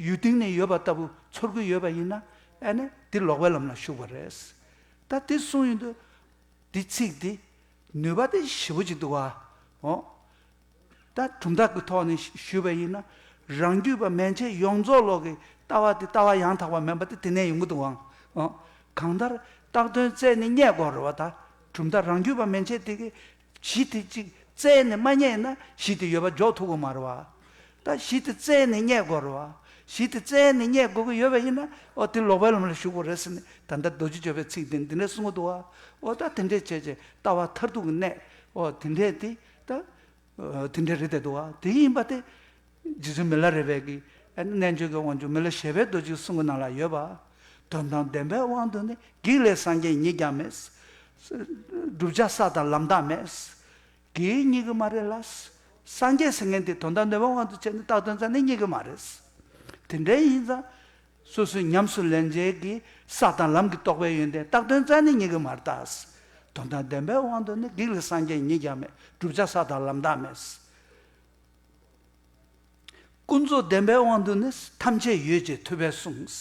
ཡུལ་སྟེང་ནས་ཡོད་པ་ལྟ་བུ་ཚོར་གྱི་ཡོད་པ་ཡིན་ན། ཨ་ནི་འདི་ལོག་པའི་ལམ་ལ་ཞུགས་པ་རེད། ད་འདི་གསུངས་ཡོང་དུས་འདི་ཚིག་འདི་ནུས་པ་དེ་ཞེ་པོ་ཅིག་འདུག་བ། འོ། ད་གྲུབ་མཐའ་གི་ཐོག་ནས་ཞུས་པ་ཡིན་ན། རང་རྒྱུད་པ་མན་ཆད་ཡོངས་རྫོགས་ལོག་གི་ལྟ་བ་དེ་ལྟ་བ་ཡང་དག་པ་མིན་པ་དེ་དེ་ནས་ཡོང་གི་འདུག་བ། འོ། གང་ལྟར་བཏགས་དོན་རྩད་ནས་རྙེད་དགོས་རེད་བ་ད། གྲུབ་མཐའ་རང་རྒྱུད་པ་མན་ཆད་དེ་གི་གཞི་དེ་གཅིག་རྩད་ནས་མ་རྙེད་ན་གཞི་དེ་ཡོད་པ་འཇོག་ཐུབ་ཀྱི་མ་རེད་བ། ད་གཞི་དེ་རྩད་ནས་རྙེད་དགོས་རེད་བ། གཞི་དེ་རྩད་ནས་རྙེད་དགོས་ཀྱི་ཡོད་པ་ཡིན་ན་ཨོ་དེ་ལོག་པའི་ལམ་ལ་ཞུགས་དགོས་རེད་ཟེར་ནས་ད་ལྟ་རྡོ་རྗེ་གཅོད་པའི་ཚིག་དེ་འདི་འདྲ་གསུང་གི་འདུག་བ། ཨོ་ད་དེ་འདྲས་བྱས་བྱས་ལྟ་བ་མཐར་ཐུག་གི་གནད་ཨོ་དེ་འདྲས་དེ་ད་ཨོ་དེ་འདྲས་རེད་བསྡད་འདུག་བ། དེ་ཡིན་པ་དེ། རྗེ་བཙུན་མི་ལ་རས་པའི་གི་ཨ་ནི་རྣལ་འབྱོར་གྱི་དབང་ཕྱུག་མི་ལ་བཞད་པའི་རྡོ་རྗེའི་གསུང་གི་ནང་ལ་ཡོད་པ། དོན་དམ་བདེན་པའི་དབང་དུ་ནི། བགེགས་ལས་སངས་རྒྱས་ཉིད་ཀྱང་མེད། བསྒྲུབ་བྱ་ས་དང་ལམ་དག་མེད། བགེགས་རྙེད་ཀྱི་མ་རེད་ལ། སངས་རྒྱས་ཟེར་མཁན་དེ་དོན་དམ་བདེན་པའི་དབང་དུ་བྱས་ནས་བཏགས་དོན་རྩ་ནས་རྙེད་ཀྱི་མ་རེད། དེ་འདྲ་ཡིན་ཙང་། སོ་སོས་ཉམས་སུ་ལེན་བྱེད་ཀྱི་ས་དང་ལམ་གྱི་རྟོགས་པའི་ཡོན་ཏན་བཏགས་དོན་རྩ་ནས་རྙེད་ཀྱི་མ་རེད་ད། དོན་དམ་བདེན་པའི་དབང་དུ་ནི། བགེགས་ལས་སངས་རྒྱས་ཉིད་ཀྱང་མེད། བསྒྲུབ་བྱ་ས་དང་ལམ་དག་མེད། ཀུན་རྫོབ་བདེན་པའི་དབང་དུ་ནི། ཐམས་ཅད་ཡོད་ཅེས་ཐུབ་པས་གསུངས།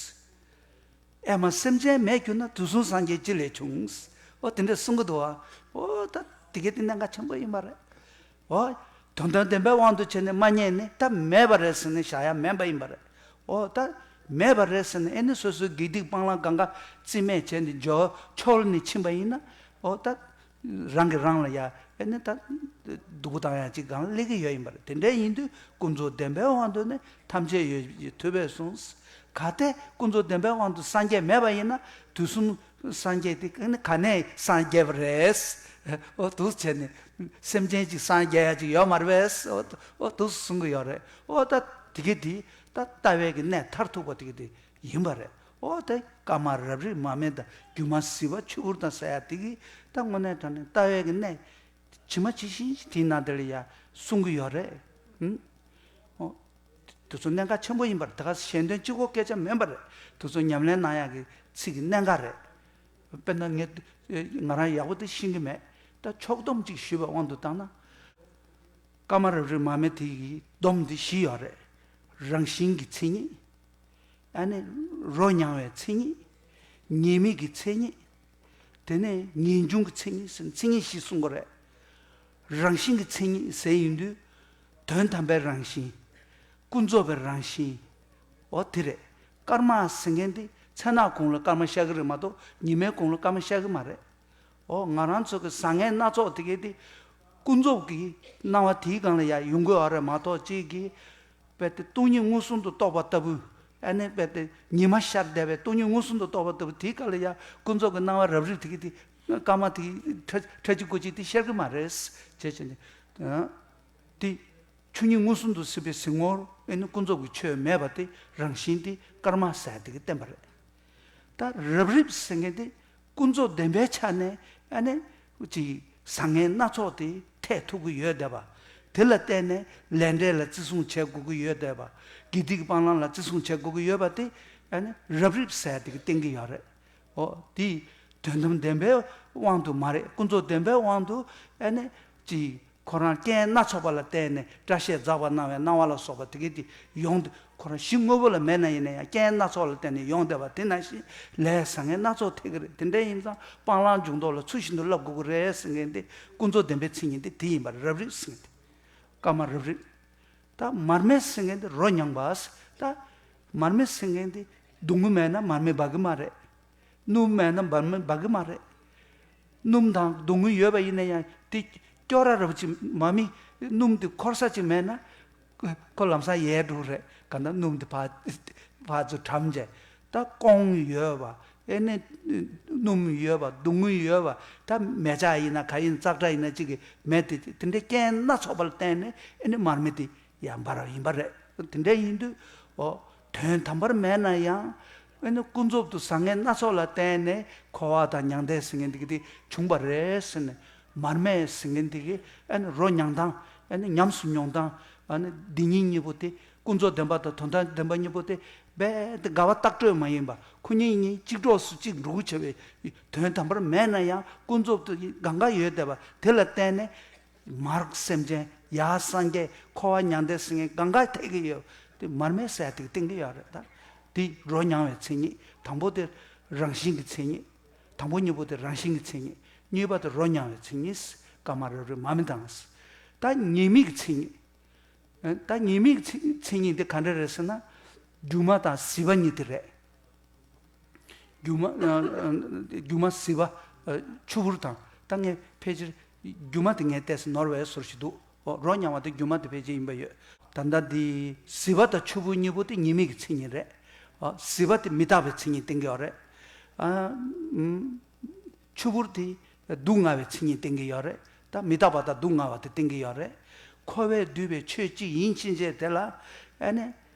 ཨེ་མ་སེམས་ཅན་མེད་གྱུར་ན། དུས་གསུམ་སངས་རྒྱས་ཅི་ལས་བྱུང་། ཨོ་དེ་འདྲ་གསུང་གི་འདུག་བ། ཨོ་ད་དེ་གའི་དེ་གནད་འགག་ཆེན་པོ་ཡིན་པ་རེད། ཨོ། དོན་དམ་བདེན་པའི་དབང་དུ་བྱས་ནས་མ་རྙེད་ནས་ད་མེད་པ་རེད་ཟེར་ནས་བཞག་ཡ་མེད་པ་ཡིན་པ་རེད། འོ་ད་མེད་པ་རེད་ཟེར་ནས་ཨེ་ནི་སོ་སོའི་དགེ་སྡིག་སྤང་བླང་གང་ག་རྩིས་མེད་བྱས་ནས་འཇོག་འཆོལ་ནས་ཕྱིན་པ་ཡིན་ན། འོ་ད་རང་གིས་རང་ལ་ཡ་ཨེ་ནི་ད་སྡུག་པོ་བཏང་ཡ་ཅིག་སྒང་ལ་སླེབས་ཀྱི་ཡོད་ཡིན་པ་རེད། དེ་འདྲ་ཡིན་དུས་ཀུན་རྫོབ་བདེན་པའི་དབང་དུ་ནི་ཐམས་ཅད་ཡོད་ཐུབ་པས་གསུངས། གལ་ཏེ་ཀུན་རྫོབ་བདེན་པའི་དབང་དུ་སངས་རྒྱས་མེད་པ་ཡིན་ན་དུས་གསུམ་སངས་རྒྱས་དེ་ཨེ་ནི་ག་ནས་སངས་རྒྱས་པ་རེད། འོ་འདུག་བྱས་ནས་སེམས་ཅན་ཅིག་སངས་རྒྱས་ཡ་ཅིག་ཡོད་མ་རེད་པས། འོ་འདུག་གསུང་གི་ཡོད་རེད། འོ་ད་དེ་གི་དེ་ད་ལྟ་བའི་གི་གནས་མཐར་ཐུག་པ་དེ་གི་དེ་ཡིན་པ་རེད། འོ་དེ་སྐར་མ་རབ་རིབ་མར་མེ་དང་སྒྱུ་མ་ཟིལ་པ་ཆུ་བུར་དང་ཟེར་ཡ་དེ་གི་ད་དངོས་གནས་དྲང་གནས་ལྟ་བའི་གི་གནས་ཇི་མ་ཇི་བཞིན་ཞིག་དེའི་ནང་དེ་ལ་ཡ་གསུང་གི་ཡོད་རེད། ཨུམ། འོ། དེ་ཚོ་གནད་འགག་ཆེན་པོ་ཡིན་པར་ད་ག་ཞལ་འདོན་གཅིག་པོ་སྐད་ཆ་མིན་པ་རེད། དེ་ཚོ་ཉམས་ལེན་གནང་ཡག་གི་ཚིག་གི་གནད་འགག་རེད། དཔེར་ན་ངས་ང་རང་ཡག་པོ་དེ་ཤེས་ཀྱི་མེད། ད་ཕྱོགས་བསྡོམས་ཅིག་ཞུས་པའི་དབང་དུ་བཏང་ན། སྐར་མ་རབ་རིབ་མར་མེ་དེ་གི་སྡོམ་འདི་བཞི་ཡོད་རེད། རང་བཞིན་གྱི་མཚན་ཉིད། ཨ་ནི་རོ་མྱང་བའི་མཚན་ཉིད། ཉེས་དམིགས་ཀྱི་མཚན་ཉིད། དེ་ནས་ངེས་འབྱུང་གི་མཚན་ཉིད་ཟེར་མཚན་ཉིད་བཞི་གསུང་གི་རེད། རང་བཞིན་གྱི་མཚན་ཉིད་ཟེར་ཡིན་དུས། དོན་དམ་པའི་རང་བཞིན། ཀུན་རྫོབ་པའི་རང་བཞིན། འོ་དེ་རེད། སྐར་མ་ཟེར་མཁན་དེ་མཚན་ནག་གུང་ལ་སྐར་མ་ཤར་གི་རེད་མ་གཏོགས་ཉི་མའི་གུང་ལ་སྐར་མ་ཤར་གི་མ་རེད། འོ་ང་རང་ཚོ་གི་བཟང་ངན་སྣ་ཚོགས་དེ་གའི་དེ་ཀུན་རྫོབ་ཀྱི་སྣང་བ་དེའི་སྒང་ལ་ཡང་ཡོང་གི་ཡོད་རེད་མ་གཏོགས་གཅིག་གིས། དཔེ་དེ་སྟོང་ཉིད་མངོན་སུམ་དུ་རྟོགས་པ་ལྟ་བུ། ཨ་ནི་དཔེ་དེ་ཉི་མ་ཤར་བསྡད་པའི་སྟོང་ཉིད་མངོན་སུམ་དུ་རྟོགས་པ་ལྟ་བུ་དེའི་སྐབས་ལ་ཡང་ཀུན་རྫོབ་ཀྱི་སྣང་བ་རབ་རིབ་དེ་གི་དེ་སྐར་མ་དེ་ཕྲ་ཕྲ་གཅིག་གོ་གཅིག་དེ་ཤར་གི་མ་རེད། བྱས་བྱས་ནས་དེ་ཆོས་ཉིད་མངོན་སུམ་དུ་གཟིགས་པའི་གཟིགས་ངོར་ཨ་ནི་ཀུན་རྫོབ་ཀྱི་ཆོས་མེད་པ་དེ་རང་བཞིན་དེ་སྐར་མ་ཟེར་དེ་གི་བསྟན་པ་རེད། ད་རབ་རིབ་ཟེར་མཁན་དེ་ཀུན་རྫོབ་བདེན་པའི་ཆ་ནས་ཨ་ནི་ཅིག་བཟང་ངན་སྣ་ཚོགས་དེ་འཐད་ཐུབ་ཀྱི་ཡོད་བསྡད་པ། དེ་ལ་བརྟེན་ནས་ལས་འབྲས་ལ་བརྩི་སྲུང་བྱེད་དགོས་ཀྱི་ཡོད་བསྡད་པ། དགེ་སྡིག་སྤང་བླང་ལ་བརྩི་སྲུང་བྱེད་དགོས་ཀྱི་ཡོད་པ་དེ་ཨ་ནི་རབ་རིབ་ཟེར་དེ་གི་བསྟན་གྱི་ཡོད་རེད། འོ་དེ་དོན་དམ་བདེན་པའི་དབང་དུ་མ་རེད། ཀུན་རྫོབ་བདེན་པའི་དབང་དུ་ཨ་ནི་ཅིག་ཁོ་རང་རྐྱེན་སྣ་ཚོགས་པ་ལ་བརྟེན་ནས་སྐྲ་ཤད་འཛག་པ་སྣང་བའི་སྣང་བ་ལ་སོགས་པ་དེ་གའི་དེ་ཡོང་དུས་ཁོ་རང་གཞི་དངོས་པོ་ལ་མེད་ན་ཡིན་ན་ཡང་རྐྱེན་སྣ་ཚོགས་ལ་བརྟེན་ནས་ཡོང་བསྡད་པ་དེ་ནང་བཞིན་ལས་བཟང་ངན་སྣ་ཚོགས་འཐད་ཀྱི་རེད། དེ་འདྲ་ཡིན་ཙང་སྤང་བླང་འཇུག་ལྡོག་ལ་ཚུལ་བཞིན་དུ་བསླབ་དགོས་ཀྱི་རེད་ཟེར་མཁན་དེ་ཀུན་རྫོབ་བདེན་པའི་མཚན་ཉིད་དེ་དེ་ཡིན་པ་རེད། རབ་རིབ་ཟེར་མཁན་དེ་སྐར་མ་རབ་རིབ། ད་མར་མེ་ཟེར་མཁན་དེ་རོ་མྱང་བ། ད་མར་མེ་ཟེར་མཁན་དེ་སྡུག་བསྔལ་མེད་ན་མར་མེ་འབབ་ཀྱི་མ་རེད། སྣུམ་མེད་ན་མར་མེ་འབབ་ཀྱི་མ་རེད། སྣུམ་དང་སྡུག་བསྔལ་ཡོད་པ་ཡིན་ན་ཡང་དེ་སྐྱོ་ར་རབ་ཅིག་མ་མི་སྣུམ་དེ་འཁོར་ས་ཅིག་མེད་ན་ཁོ་ལམ་སང་ཡལ་འགྲོ་རེད། ག་ད་སྣུམ་དེ་ཕར་ཕར་ཚུར་གྲམ་བྱས། ད་སྐོང་ཡོད་པ་ཨེ་ནི་སྣུམ་ཡོད་པ་སྡུག་བསྔལ་ཡོད་པ་ད་མེ་ལྕགས་ཡིན་ན་ག་ཡིན་ཙག་སྒྲ་ཡིན་ན་ཅིག་གི་མེ་དེ་དེ་འདྲའི་རྐྱེན་སྣ་ཚོགས་པ་ལ་བརྟེན་ནས་ཨེ་ནི་མར་མེ་དེ་ཡང་འབར་བ་ཡིན་པ་རེད། དེ་འདྲ་ཡིན་དུས་འོ་དོན་དམ་པར་མེད་ན་ཡང་ཨེ་ནི་ཀུན་རྫོབ་ཏུ་བཟང་ངན་སྣ་ཚོགས་ལ་བརྟེན་ནས་འཁོར་བ་དང་མྱང་འདས་ཟེར་མཁན་འདི་གི་དེ་བྱུང་བ་རེད་ཟེར་ནས་མར་མེ་ཟེར་མཁན་འདི་གི་ཨེ་ནི་རོ་མྱང་སྟངས་ཨེ་ནི་ཉམས་སུ་མྱོང་སྟངས་ཨེ་ནི་འདི་གཉིས་གཉིས་པོ་དེ་ཀུན་རྫོབ་བདེན་པ་དང་དོན་དམ་བདེན་པ་གཉིས་པོ་དེ་རྦད་དེ་འགལ་བ་ལྟག་སྤྲོད་མ་ཡིན་པ་ཁོ་གཉིས་གཉིས་གཅིག་གྲོགས་སུ་གཅིག་འགྲོ་གི་བྱ་བའི་དོན་དམ་པར་མེད་ན་ཡང་ཀུན་རྫོབ་ཏུ་གང་ག་ཡོད་བསྡད་པ་དེ་ལ་བརྟེན་ནས། མར་སེམས་ཅན་ཡར་སངས་རྒྱས་འཁོར་བ་མྱང་འདས་ཟེར་མཁན་གང་ག་ཐེག་གི་ཡོད། དེ་མར་མེ་ཟེར་དེ་བསྟན་གི་ཡོད་རེད་ད། དེ་རོ་མྱང་བའི་མཚན་ཉིད་དང་པོ་དེ་རང་བཞིན་གྱི་མཚན་ཉིད། དང་པོ་གཉིས་པོ་དེ་རང་བཞིན་གྱི་མཚན་ཉིད། གཉིས་པ་དེ་རོ་མྱང་བའི་མཚན་ཉིད། སྐར་མ་རབ་རིབ་མར་མེ་དང་། ད་ཉེས་དམིགས་ཀྱི་མཚན་ཉིད། ད་ཉེས་དམིགས་ཀྱི་མཚན་ཉིད་དེ་ག་འདྲ་རེད་ཟེར་ན། སྒྱུ་མ་དང་ཟིལ་པ་གཉིས་དེ་རེད། སྒྱུ་མ་ཨ་ཨ་སྒྱུ་མ་ཟིལ་པ་ཨ་ཆུ་བུར་དང་ད་ངས་ཕལ་ཆེར་སྒྱུ་མ་དེ་ངས་ཏོག་ཙམ་ནོར་བའི་བཟོ་ཞིག་འདུག་འོ་རོ་མྱང་བ་དེ་སྒྱུ་མ་དེ་ཕལ་ཆེར་ཡིན་པ་ཡོད། ད་ལྟ་འདི་ཟིལ་པ་དང་ཆུ་བུར་གཉིས་པོ་དེ་ཉེས་དམིགས་ཀྱི་མཚན་ཉིད་རེད། འོ་ཟིལ་པ་དེ་མི་རྟག་པའི་མཚན་ཉིད་བསྟན་གྱི་ཡོད་རེད། ཨ་ཨུམ། ཆུ་བུར་དེ་སྡུག་བསྔལ་བའི་མཚན་ཉིད་བསྟན་གྱི་ཡོད་རེད། ད་མི་རྟག་པ་དང་སྡུག་བསྔལ་བ་དེ་བསྟན་གྱི་ཡོད་རེད། འཁོར་བས་བསྡུས་པའི་ཆོས་གཅིག་ཡིན་ཕྱིན་ཆད་དེ་ལ་ཨ་ནི།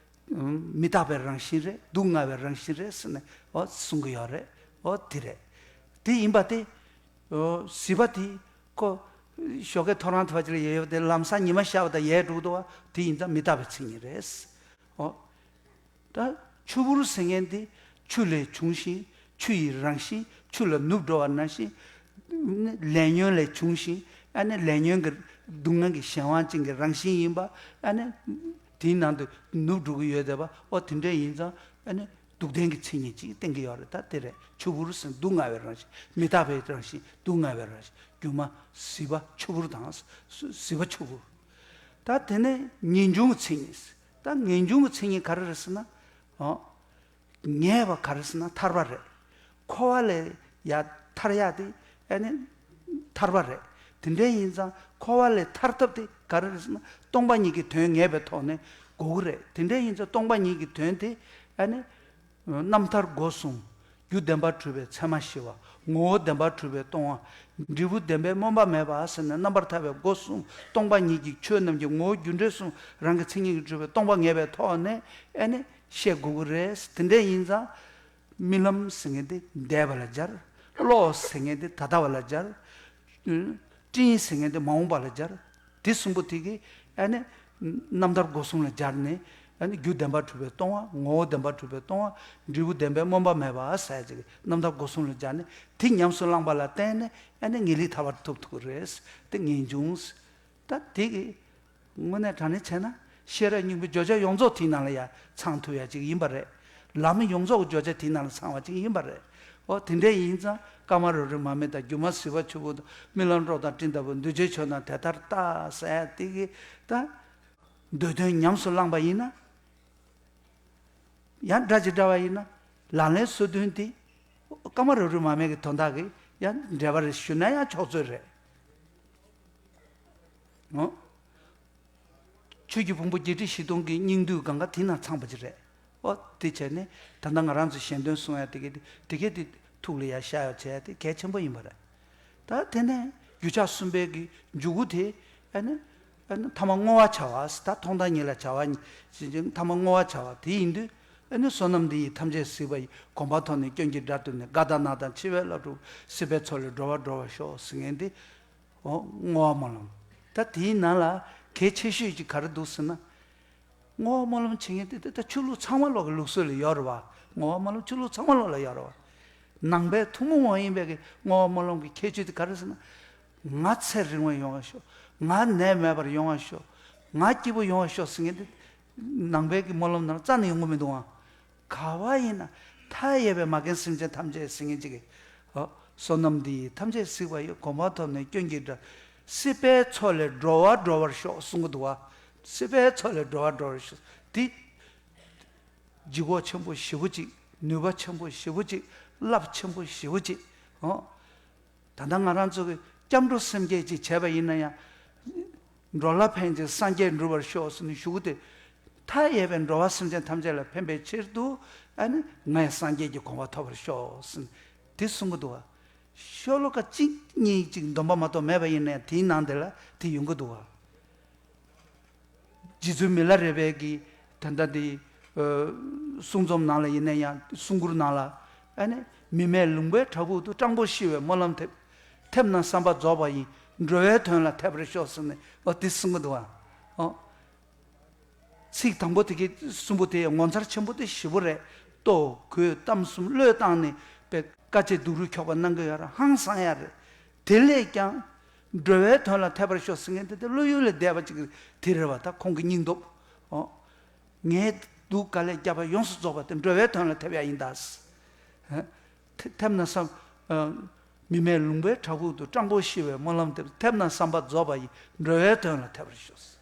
མི་རྟག་པའི་རང་བཞིན་རེད། སྡུག་བསྔལ་བའི་རང་བཞིན་རེད་ཟེར་ནས་འོ་གསུང་གི་ཡོད་རེད། འོ་དེ་རེད། དེ་ཡིན་པ་དེ། འོ་ཟིལ་པ་དེ་ཁོ་ཞོགས་ཀས་ཐོ་རངས་དེ་བ་ཅིག་ལ་ཡོད་ཡོད་དེ་ལམ་སང་ཉི་མ་ཤར་བ་དང་ཡལ་འགྲོ་གི་འདུག་བ་དེ་ཡིན་ཙང་མི་རྟག་པའི་མཚན་ཉིད་རེད། འོ། ད་ཆུ་བུར་ཟེར་མཁན་དེ་ཆུ་ལས་བྱུང་ཞིང་ཆུ་ཡི་རང་བཞིན་ཆུ་ལ་ནུབ་འགྲོ་བ་ནང་བཞིན། ལས་ཉོན་ལས་བྱུང་ཞིང་ཨ་ནི་ལས་ཉོན་གྱི་སྡུག་བསྔལ་གྱི་གཞན་དབང་ཅན་གྱི་རང་བཞིན་ཡིན་པ་ཨ་ནི། དེའི་ནང་དུ་ནུབ་འགྲོ་གི་ཡོད་བསྡད་པ་འོ་དེ་འདྲ་ཡིན་ཙང་ཨ་ནི་སྡུག་བདེན་གྱི་མཚན་ཉིད་ཅིག་བསྟན་གྱི་ཡོད་རེད། ད་དེ་རེད། ཆུ་བུར་ཟེར་སྡུག་བསྔལ་བའི་རང་བཞིན་མི་རྟག་པའི་རང་བཞིན་སྡུག་བསྔལ་བའི་རང་བཞིན་སྒྱུ་མ་ཟིལ་པ་ཆུ་བུར་དང་ཟིལ་པ་ཆུ་བུར། ད་དེ་ནས་ངེས་འབྱུང་གི་མཚན་ཉིད། ད་ངེས་འབྱུང་གི་མཚན་ཉིད་ག་རེ་རེད་ཟེར་ན། ཨོ། ངེས་པ་ག་རེ་ཟེར་ན་ཐར་པ་རེད། འཁོར་བ་ལས་ཡར་ཐར་ཡག་དེ་ཨ་ནི་ཐར་པ་རེད། དེ་འདྲ་ཡིན་ཙང་འཁོར་བ་ལས་ཐར་ཐབས་དེ་ག་རེ་རེད་ཟེར་ན་སྟོང་པ་ཉིད་ཀྱི་དོན་ངེས་པའི་ཐོག་ནས་དགོས་ཀྱི་རེད། དེ་འདྲ་ཡིན་ཙང་སྟོང་པ་ཉིད་ཀྱི་དོན་དེ་ཨ་ནི་རྣམ་ཐར་སྒོ་གསུམ། རྒྱུ་བདེན་པར་གྲུབ་པའི་མཚན་མ་ཞི་བ། ངོ་བོ་བདེན་པར་གྲུབ་པའི་སྟོང་པ། འབྲས་བུ་བདེན་པའི་སྨོན་པ་མེད་པ་ཟེར་ནས་རྣམ་པར་ཐར་པའི་སྒོ་གསུམ་སྟོང་པ་ཉིད་ཀྱི་ཆོས་རྣམས་ཀྱི་ངོ་བོ་རྒྱུ་འབྲས་གསུམ་རང་གི་མཚན་ཉིད་ཀྱིས་གྲུབ་པའི་སྟོང་པ་ངེས་པའི་ཐོག་ནས་ཨ་ནི་བཤད་དགོས་ཀྱི་རེད། དེ་འདྲ་ཡིན་ཙང་རྨི་ལམ་ཟེར་མཁན་དེ་འདས་པ་ལ་སྦྱར། གློག་ཟེར་མཁན་དེ་ད་ལྟ་བ་ལ་སྦྱར། སྤྲིན་ཟེར་མཁན་དེ་མ་འོངས་པ་ལ་སྦྱར། དེ་གསུམ་པོ་དེ་གིས་ཨ་ནི་རྣམ་ཐར་སྒོ་གསུམ་ལ་སྦྱར་ནས་ཨ་ནི་རྒྱུ་བདེན་པར་གྲུབ་པའི་སྟོང་པ། ངོ་བོ་བདེན་པར་གྲུབ་པའི་སྟོང་པ། འབྲས་བུ་བདེན་པའི་སྨོན་པ་མེད་པ་ཟེར་ཅིག་རྣམ་ཐར་སྒོ་གསུམ་ལ་སྦྱར་ནས་དེ་ཉམས་སུ་བླངས་པ་ལ་བརྟེན་ནས་ཨ་ནི་ངེས་ལེགས་ཐར་པར་ཐུབ་ཐུབ་ཀྱི་རེད། དེ་ངེས་འབྱུང་། ད་དེ་གི་དངོས་གནས་དྲང་གནས་བྱས་ན་ཤེས་རབ་སྙིང་པོའི་བརྗོད་བྱ་ཡོངས་རྫོགས་དེའི་ནང་ལ་ཡང་ཚང་ཐུབ་ཡ་ཅིག་ཡིན་པ་རེད། ལམ་ཡོངས་རྫོགས་ཀྱི་བརྗོད་བྱ་དེའི་ནང་ལ་ཚང་བ་ཅིག་ཡིན་པ་རེད། ཨོ་དེ་འདྲ་ཡིན་ཙང་ཀ་མ་རུ་རི་མ་སྨེ་དང་སྒྱུ་མ་ཟིལ་པ་ཆུ་བུར་དང་རྨི་ལམ་གློག་དང་སྤྲིན་ལྟ་བུ་འདུས་བྱས་ཆོས་རྣམས་དེ་ལྟར་བལྟ་ཟེར་ཡ་དེ་གི་ད་མདོ་དོན་ཉམས་སུ་བླངས་པ་ཡིན་ན། ཡང་སྒྲ་ཇི་འདྲ་བ་ཡིན་ན་ལག་ལེན་སོ་བདུན་དེ་ཀ་མ་རུ་རི་མ་སྨེ་གི་དོན་དག་གི་ཡང་འགྲེལ་པ་རེ་ཞུས་ན་ཡང་ཆོག་ཚོད་རེད། ཨོ། ཆོས་ཀྱི་ཕུང་པོ་བརྒྱད་ཁྲི་བཞི་སྟོང་གི་སྙིང་བསྡུས་གང་ག་དེ་ན་ཚང་པ་ཅིག་རེད། ཨོ་དེ་བྱས་ནས་ད་ལྟ་ང་རང་ཚོ་ཞལ་འདོན་གསུང་ཡ་དེ་གས་དེ་གས་དེ་ཐུགས་ལ་ཡ་ཤར་ཡ་བྱས་ཡ་དེ་གལ་ཆེན་པོ་ཡིན་པ་རེད། ད་དེ་ནས་རྒྱུ་ཆ་གསུམ་པའི་གི་འཇུག་སྒོ་དེ་ཨ་ནི་ཨ་ནི་ཐ་མ་བསྔོ་བ་བྱ་བ། ད་མཐོང་དང་ཉིད་ལ་བྱ་བ་ཉིད་ཅེས་ཐ་མ་བསྔོ་བ་བྱ་བ་དེ་ཡིན་དུས་ཨ་ནི་བསོད་ནམས་འདི་ཡིས་ཐམས་ཅད་གཟིགས་པ་ཡི། གོམ་པ་ཐོབ་ནས་སྐྱོན་གྱི་དགྲ་བཏུལ་ནས། དགའ་དང་ན་དང་འཆི་བའི་བླ་སྒྲུབ། སྲིད་པའི་མཚོ་ལས་འགྲོ་བ་སྒྲོལ་བར་ཤོག་ཟེར་མཁན་དེ། ཨོ་བསྔོ་བ་སྨོན་ལམ། ད་དེའི་ནང་ལ་གལ་ཆེ་ཤོས་ཅིག་ག་རེ་འདུག་ཟེར་ན། བསྔོ་བ་སྨོན་ལམ་བྱེད་མཁན་དེ་ད་ཆོས་ལུགས་ཚང་མ་ལོག་གི་ལུགས་སྲོལ་ལ་ཡོད་རེད་བ། བསྔོ་བ་སྨོན་ལམ་ཆོས་ལུགས་ཚང་མ་ལོག་ལ་ཡོད་རེད་བ། ནང་པའི་ཐུན་མོང་མ་ཡིན་པའི་གི་བསྔོ་བ་སྨོན་ལམ་གྱི་ཁྱད་ཆོས་དེ་ག་རེ་ཟེར་ན། ང་ཚེ་རིང་བ་ཡོང་བ་ཤོག་ང་ནད་མེད་པར་ཡོང་བ་ཤོག་ང་སྐྱིད་པོ་ཡོང་བ་ཤོག་ཟེར་མཁན་དེ་ནང་པའི་གི་སྨོན་ལམ་ནང་རྩ་ནས་ཡོང་གི་མི་འདུག་ཨང་། ག་བ་ཡིན་ན་མཐའ་ཡས་པའི་མ་རྒན་སེམས་ཅན་ཐམས་ཅད་ཟེར་མཁན་ཅིག་གིས། ཨོ། བསོད་ནམས་འདི་ཡིས་ཐམས་ཅད་གཟིགས་པ་ཡི། གོམ་པ་ཐོབ་ནས་སྐྱོན་གྱི་དགྲ། སྲིད་པའི་མཚོ་ལས་འགྲོ་བ་སྒྲོལ་བར་ཤོག་གསུང་གི་འདུག་བ། སྲིད་པའི་མཚོ་ལས་འགྲོ་བ་སྒྲོལ་བར་ཤོག་དེ་ལྗིད་ཁོག་ཆེན་པོ་ཞེ་པོ་ཅིག་ནུས་པ་ཆེན་པོ་ཞེ་པོ་ཅིག་རླབས་ཆེན་པོ་ཞེ་པོ་ཅིག་ཨོ། ད་ལྟ་ང་རང་ཚོ་གི་སྐྱབས་འགྲོ་སེམས་བསྐྱེད་ཅིག་བྱས་པ་ཡིན་ན་ཡང་། འགྲོ་ལ་ཕན་ཕྱིར་སངས་རྒྱས་འགྲུབ་པར་ཤོག་ཟེར་ནས་ཞུ་གི་དེ། མཐའ་ཡས་པའི་འགྲོ་བ་སེམས་ཅན་ཐམས་ཅད་ལ་ཕན་པའི་ཕྱིར་དུ་ཨ་ནི་ངས་སངས་རྒྱས་ཀྱི་གོ་འཕང་ཐོབ་པར་ཤོག་ཟེར་ནས་དེ་གསུང་གི་འདུག་བ། ཤོ་ལོ་ཀ་གཅིག་གཉིས་ཅིག་འདོན་པ་མ་གཏོགས་མེད་པ་ཡིན་ན་ཡང་དེའི་ནང་དེ་ལ་དེ་ཡོང་གི་འདུག་བ། རྗེ་བཙུན་མི་ལ་རས་པའི་གི་ད་ལྟ་དེ་གསུང་རྩོམ་ནང་ལ་ཡིན་ན་ཡང་གསུང་མགུར་ནང་ལ་ཨ་ནི་མི་མེད་ལུང་པའི་བྲག་ཕུག་ཏུ། སྤྲང་པོ་ཤི་བའི་སྨོན་ལམ་ཐེབས། ཐེབས་ན་བསམ་པ་རྫོགས་པ་ཡི། འགྲོ་བའི་དོན་ལ་འཐད་པར་ཤོག་ཟེར་ནས་ཨོ་དེ་གསུང་གི་འདུག་ཨ། ཨོ། ཚིག་དང་པོ་དེ་གི་གསུམ་པོ་དེ་ངོ་མཚར་ཆེན་པོ་དེ་ཞེ་པོ་རེད། ལྟོ་གོས་གཏམ་གསུམ་བློས་བཏང་ནས་པའི་དཀའ་སྤྱད་སྡུག་རུས་འཁྱོག་པ་གནང་གི་ཡོད་ར་ཧང་སང་ཡ་རེད། དེ་ལས་ཀྱང་འགྲོ་བའི་དོན་ལ་འཐད་པར་ཤོག་ཟེར་མཁན་དེ་དེ་བློ་ཡུལ་ལས་འདས་པ་ཅིག་དེ་རེད་བ། ད་ཁོང་གི་སྙིང་སྟོབས། ཨོ། ངའི་སྡུག་དཀའ་ལས་བརྒྱབ་པ་ཡོངས་སུ་རྫོགས་པ་དེ་འགྲོ་བའི་དོན་ལ་ཐེབས་ཡ་ཡིན་ད། ཐེ་ཐེབས་ན་བསམ། མི་མེད་ལུང་པའི་བྲག་ཕུག་ཏུ། སྤྲང་པོ་ཤི་བའི་སྨོན་ལམ་ཐེབས། ཐེབས་ན་བསམ་པ་རྫོགས་པ་ཡི། འགྲོ་བའི་དོན་ལ་འཐད་པར་ཤོག་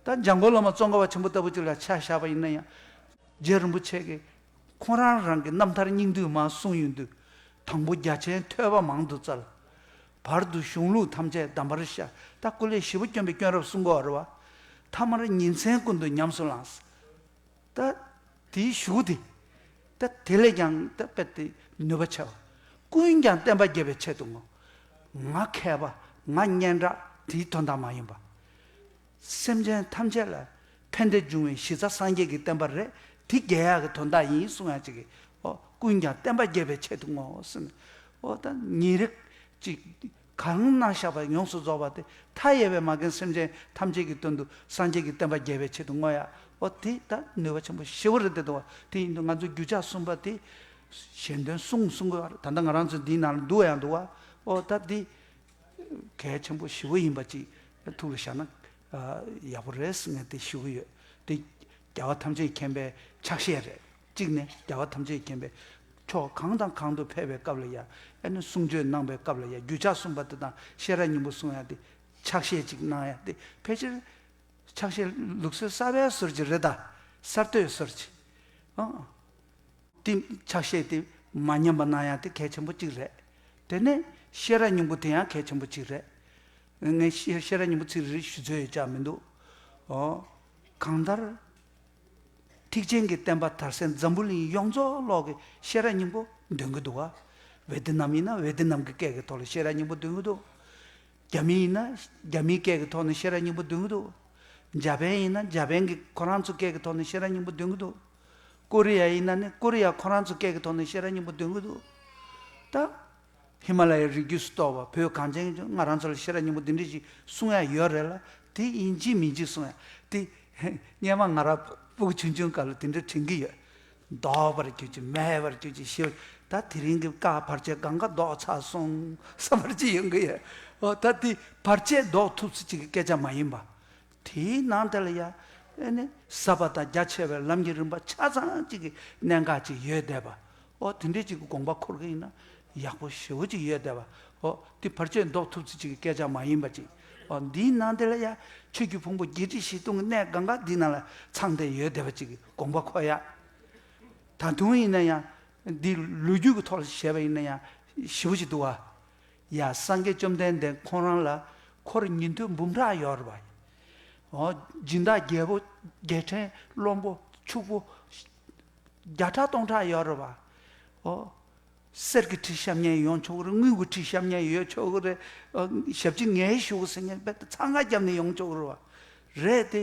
ད་འཇམ་མགོན་བླ་མ་ཙོང་ཁ་པ་ཆེན་པོ་ལྟ་བུ་ཅིག་ལ་ཆ་བཞག་པ་ཡིན་ན་ཡང་། རྗེ་རིན་པོ་ཆེ་གིས་ཁོང་རང་རང་གི་རྣམ་ཐར་སྙིང་བསྡུས་མར་གསུངས་ཡོང་དུས། དང་པོ་རྒྱ་ཆེན་ཐོས་པ་མང་དུ་བཙལ། བར་དུ་གཞུང་ལུགས་ཐམས་ཅད་གདམས་པར་ཤར། ད་སྐུ་ལས་ཞེ་པོ་སྐྱོན་པའི་སྐྱོན་རབས་གསུང་གི་ཡོད་རེད་བ། ཐ་མར་ཉིན་མཚན་ཀུན་ཏུ་ཉམས་སུ་བླངས། ད་དེའི་གཞུག་དེ། ད་དེ་ལས་ཀྱང་ད་དཔེ་དེ་ནུས་པ་ཆེ་བ། ཀུན་ཀྱང་བསྟན་པ་རྒྱས་པའི་ཆེད་དུ་བསྔོ། ང་མཁས་པ། ང་སྙན་གྲགས་དེའི་དོན་དག་མ་ཡིན་པ། སེམས་ཅན་ཐམས་ཅད་ལ་ཕན་བདེ་འབྱུང་བའི་གཞི་རྩ་སངས་རྒྱས་ཀྱི་བསྟན་པ་རེད། དེ་རྒྱས་ཡག་གི་དོན་དག་ཡིན་གསུང་ཡག་ཅིག་གིས། ཨོ། ཀུན་ཀྱང་བསྟན་པ་རྒྱས་པའི་ཆེད་དུ་བསྔོ་ཟེར་ནས། ཨོ། ད་ཉིན་རེ་གཅིག་གང་གནང་བཞག་པ་ཡོངས་སུ་རྫོགས་པ་དེ་མཐའ་ཡས་པའི་མ་རྒན་སེམས་ཅན་ཐམས་ཅད་ཀྱི་དོན་དུ་སངས་རྒྱས་ཀྱི་བསྟན་པ་རྒྱས་པའི་ཆེད་དུ་བསྔོ་ཡ། ཨོ་དེ་ད་ནུས་པ་ཆེན་པོ་ཞེ་པོ་རེད་དེ་འདུག་བ། དེ་ཡིན་དུས་ང་ཚོ་རྒྱུ་ཆ་གསུམ་པ་དེ་ཞལ་འདོན་གསུང་གསུང་དགོས་པ་རེད། ད་ལྟ་ང་རང་ཚོ་འདིའི་ནང་ལ་འདུག་ཡང་འདུག་བ། ཨོ་ད་འདི་གལ་ཆེན་པོ་ཞེ་པོ་ཡིན་པ་ཅིག་ཐུགས་ལ་བཞག་ན་ཡག་པོ་རེད་ཟེར་ངས་དེ་ཞུ་གི་ཡོད། དེ་རྒྱལ་བ་ཐམས་ཅད་མཁྱེན་པའི་ཕྱག་བཞེས་རེད། གཅིག་ནས་རྒྱལ་བ་ཐམས་ཅད་མཁྱེན་པའི་ཕྱོགས་གང་དང་གང་དུ་ཕེབས་པའི་སྐབས་ལ་ཡང་ཨ་ནི་གསུང་ཆོས་གནང་པའི་སྐབས་ལ་ཡང་རྒྱུ་ཆ་གསུམ་པ་དེ་དང་ཤེས་རབ་སྙིང་པོ་གསུང་ཡ་དེ་ཕྱག་བཞེས་གཅིག་གནང་ཡ་དེ་ཕལ་ཆེར་ ཕྱག་བཞེས་ལུགས་སྲོལ་གསར་པའི་སོར་གྱི་རེད་ད། གསར་གཏོད་སོར་གྱི། ཨང་། དེ་ཕྱག་བཞེས་དེ་མ་ཉམས་པ་གནང་ཡ་དེ་གལ་ཆེན་པོ་གཅིག་རེད། དེ་ནས་ཤེས་རབ་སྙིང་པོ་དེ་ཡང་གལ་ཆེན་པོ་གཅིག་རེད། ངས་ཤེས་ཤེས་རབ་སྙིང་པོ་ཚིག་རེ་རེ་ཞུ་ཚོད་ཡོད་ཀྱང་མི་འདུག་ཨོ། གང་ལྟར། ཐེག་ཆེན་གྱི་བསྟན་པ་དར་སའི་འཛམ་བུ་གླིང་ཡོངས་རྫོགས་ལོག་གི་ཤེས་རབ་སྙིང་པོ་འདོན་གྱི་འདུག་བ། ཝེ་ཏི་ནམ་ཡིན་ན་ཝེ་ཏི་ནམ་གྱི་སྐད་ཀྱི་ཐོག་ལ་ཤེས་རབ་སྙིང་པོ་འདོན་གྱི་འདུག་རྒྱ་མི་ཡིན་ན་རྒྱ་མིའི་སྐད་ཀྱི་ཐོག་ནས་ཤེས་རབ་སྙིང་པོ་འདོན་གྱི་འདུག་འཇར་པན་ཡིན་ན་འཇར་པན་གྱི་ཁོ་རང་ཚོ་སྐད་ཀྱི་ཐོག་ནས་ཤེས་རབ་སྙིང་པོ་འདོན་གྱི་འདུག་ཀོ་རི་ཡ་ཡིན་ན་ནི་ཀོ་རི་ཡ་ཁོ་རང་ཚོ་སྐད་ཀྱི་ཐོག་ནས་ཤེས་རབ་སྙིང་པོ་འདོན་གྱི་འདུག་ད། ཧི་མ་ལ་ཡའི་རི་རྒྱུད་སུ་གཏོགས་པ་བོད་གངས་ཅན་གྱི་ང་རང་ཚོ་ལ་ཤེས་རབ་སྙིང་པོ་འདི་འདྲ་ཞིག་གསུང་ཡ་ཡོད་རེད་ལ། དེ་ཡིན་གཅིག་མིན་གཅིག་གསུང་ཡ་དེ། སྔོན་མ་ང་རང་སྤུ་གུ་ཆུང་ཆུང་སྐབས་ལ་དེ་འདྲ་དྲན་གྱི་ཡོད། ལྡོག་པར་གྱུར་ཅིག་མེད་པར་གྱུར་ཅིག་ཞེས། ད་དེ་རིང་གི་བཀའ་བར་ཆད་གང་ག་ལྡོག་ཚར་སོང་བསམ་པར་ཅིག་ཡོང་གི་ཡོད། འོ་ད་དེ་བར་ཆད་ལྡོག་ཐུབ་ཚུལ་ཅིག་གི་སྐད་ཆ་མ་ཡིན་པ། དེའི་ནང་དེ་ལ་ཡ། ཨེ་ནི་ཟབ་པ་དང་རྒྱ་ཆེ་བའི་ལམ་གྱི་རིམ་པ་ཆ་ཚང་གཅིག་གི་གནད་འགག་ཅིག་ཡོད་བསྡད་པ། ཨོ་དེ་འདྲའི་ཅིག་གི་དགོངས་པ་འཁོར་གྱི་ཡིན་ན་ཡག་པོ་ཞེ་པོ་ཅིག་ཡོད་བསྡད་པ། ཨོ་དེ་བར་ཆད་ཟློག་ཐུབ་ཚུལ་ཅིག་གི་སྐད་ཆ་མ་ཡིན་པ་ཅིག་ཨོ་འདིའི་ནང་དེ་ལ་ཡ་ཆོས་ཀྱི་ཕུང་པོ་བརྒྱད་ཁྲི་བཞི་སྟོང་གི་གནད་གང་ག་འདིའི་ནང་ལ་ཚང་བསྡད་ཡོད་བསྡད་པ་ཅིག་གི་དགོངས་པ་འཁོར་ཡ། ད་དུང་ཡིན་ན་ཡང་འདི་ལོ་རྒྱུས་ཀྱི་ཐོག་ལ་བཤད་པ་ཡིན་ན་ཡང་ཞེ་པོ་ཅིག་འདུག་བ། ཡ་སངས་རྒྱས་བཅོམ་ལྡན་འདས་ཁོང་རང་ལ་འཁོར་ཉན་ཐོས་འབུམ་ཕྲག་ཡོད་རེད་བ། ཨོ་སྦྱིན་བདག་རྒྱལ་པོ་རྒྱལ་ཕྲན་བློན་པོ་ཕྱུག་པོ་བརྒྱ་ཕྲག་སྟོང་ཕྲག་ཡོད་རེད་བ། ཨོ་གསེར་གྱི་ཁྲི་བཤམས་མཁན་ཡོང་ཆོག་གི་རེད། དངུལ་གྱི་ཁྲི་བཤམས་མཁན་ཡོད་ཆོག་གི་རེད། ཨོ་ཞབས་ཕྱི་ངས་ཞུ་གི་ཟེར་མཁན་རྦད་དེ་འཚང་ཁ་བརྒྱབ་ནས་ཡོང་ཆོག་གི་རེད་བ། རེད་དེ།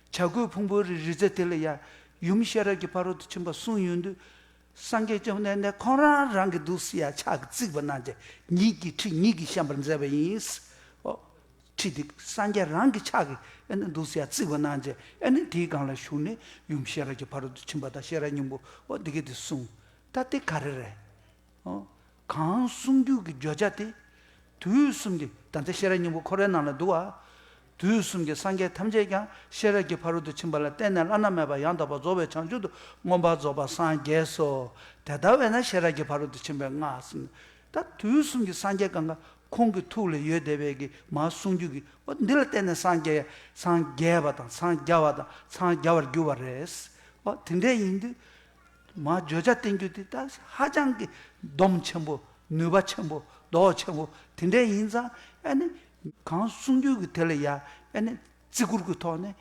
བྱ་རྒོད་ཕུང་པོའི་རི་རྩེ་དེ་ལ་ཡ། ཡུམ་ཤེས་རབ་ཀྱི་ཕ་རོལ་ཏུ་ཕྱིན་པ་གསུངས་ཡོང་དུས། སངས་རྒྱས་བཅོམ་ལྡན་འདས་ཁོང་རང་རང་གི་འདུག་སེ་ཡ་ཕྱག་གིས་བརྩིགས་པ་གནང་བྱས་ཉིད་ཀྱི་ཁྲི་ཉིད་ཀྱིས་བཤམས་པར་མཛད་པ་ཡིན། ཨོ། ཁྲི་འདི་སངས་རྒྱས་རང་གི་ཕྱག་གིས་ཨ་ནི་འདུག་སེ་ཡ་བརྩིགས་པ་གནང་བྱས་ཨ་ནི་དེའི་སྒང་ལ་བཞུགས་ནས་ཡུམ་ཤེས་རབ་ཀྱི་ཕ་རོལ་ཏུ་ཕྱིན་པ་དང་ཤེས་རབ་སྙིང་པོ་ཨོ་འདི་ག་དེ་གསུངས། ད་དེ་ག་རེ་རེད། ཨོ། གང་གསུང་རྒྱུ་གི་བརྗོད་བྱ་དེ། དུས་གསུམ་གྱི་ད་ལྟ་ཤེས་རབ་སྙིང་པོ་འཁོར་བའི་ནང་ལ་འདུག་བ། དུས་གསུམ་གྱི་སངས་རྒྱས་ཐམས་ཅད་ཀྱང་ཤེས་རབ་ཀྱི་ཕ་རོལ་ཏུ་ཕྱིན་པ་ལ་བརྟེན་ནས་བླ་ན་མེད་པ་ཡང་དག་པར་རྫོགས་པའི་བྱང་ཆུབ་ཏུ་མངོན་པར་རྫོགས་པར་སངས་རྒྱས་སོ། དེ་ལྟ་བས་ན་ཤེས་རབ་ཀྱི་ཕ་རོལ་ཏུ་ཕྱིན་པའི་སྔགས་ཟེར། ད་དུས་གསུམ་གྱི་སངས་རྒྱས་གང་ག་ཁོང་གི་ཐུགས་ལ་ཡོད་བསྡད་པའི་གི་མར་གསུང་རྒྱུ་གི་འོ་འདི་ལ་བརྟེན་ནས་སངས་རྒྱས་སངས་རྒྱས་པ་དང་སངས་རྒྱ་བ་དང་སངས་རྒྱ་བར་གྱུར་པ་རེད། འོ་དེ་འདྲ་ཡིན་དུས། མ་བརྗོད་བྱ་བསྟན་རྒྱུ་དེ་ད་ཧ་ཅང་གི་སྡོམ་ཆེན་པོ་ནུས་པ་ཆེན་པོ་རྡོ་ཆེན་པོ་དེ་འདྲ་ཡིན་ཙང་ཨ་ནི་གང་གསུང་རྒྱུ་གི་དེ་ལ་ཡ་ཨ་ནི་བརྩི་བཀུར་གི་ཐོག་ནས་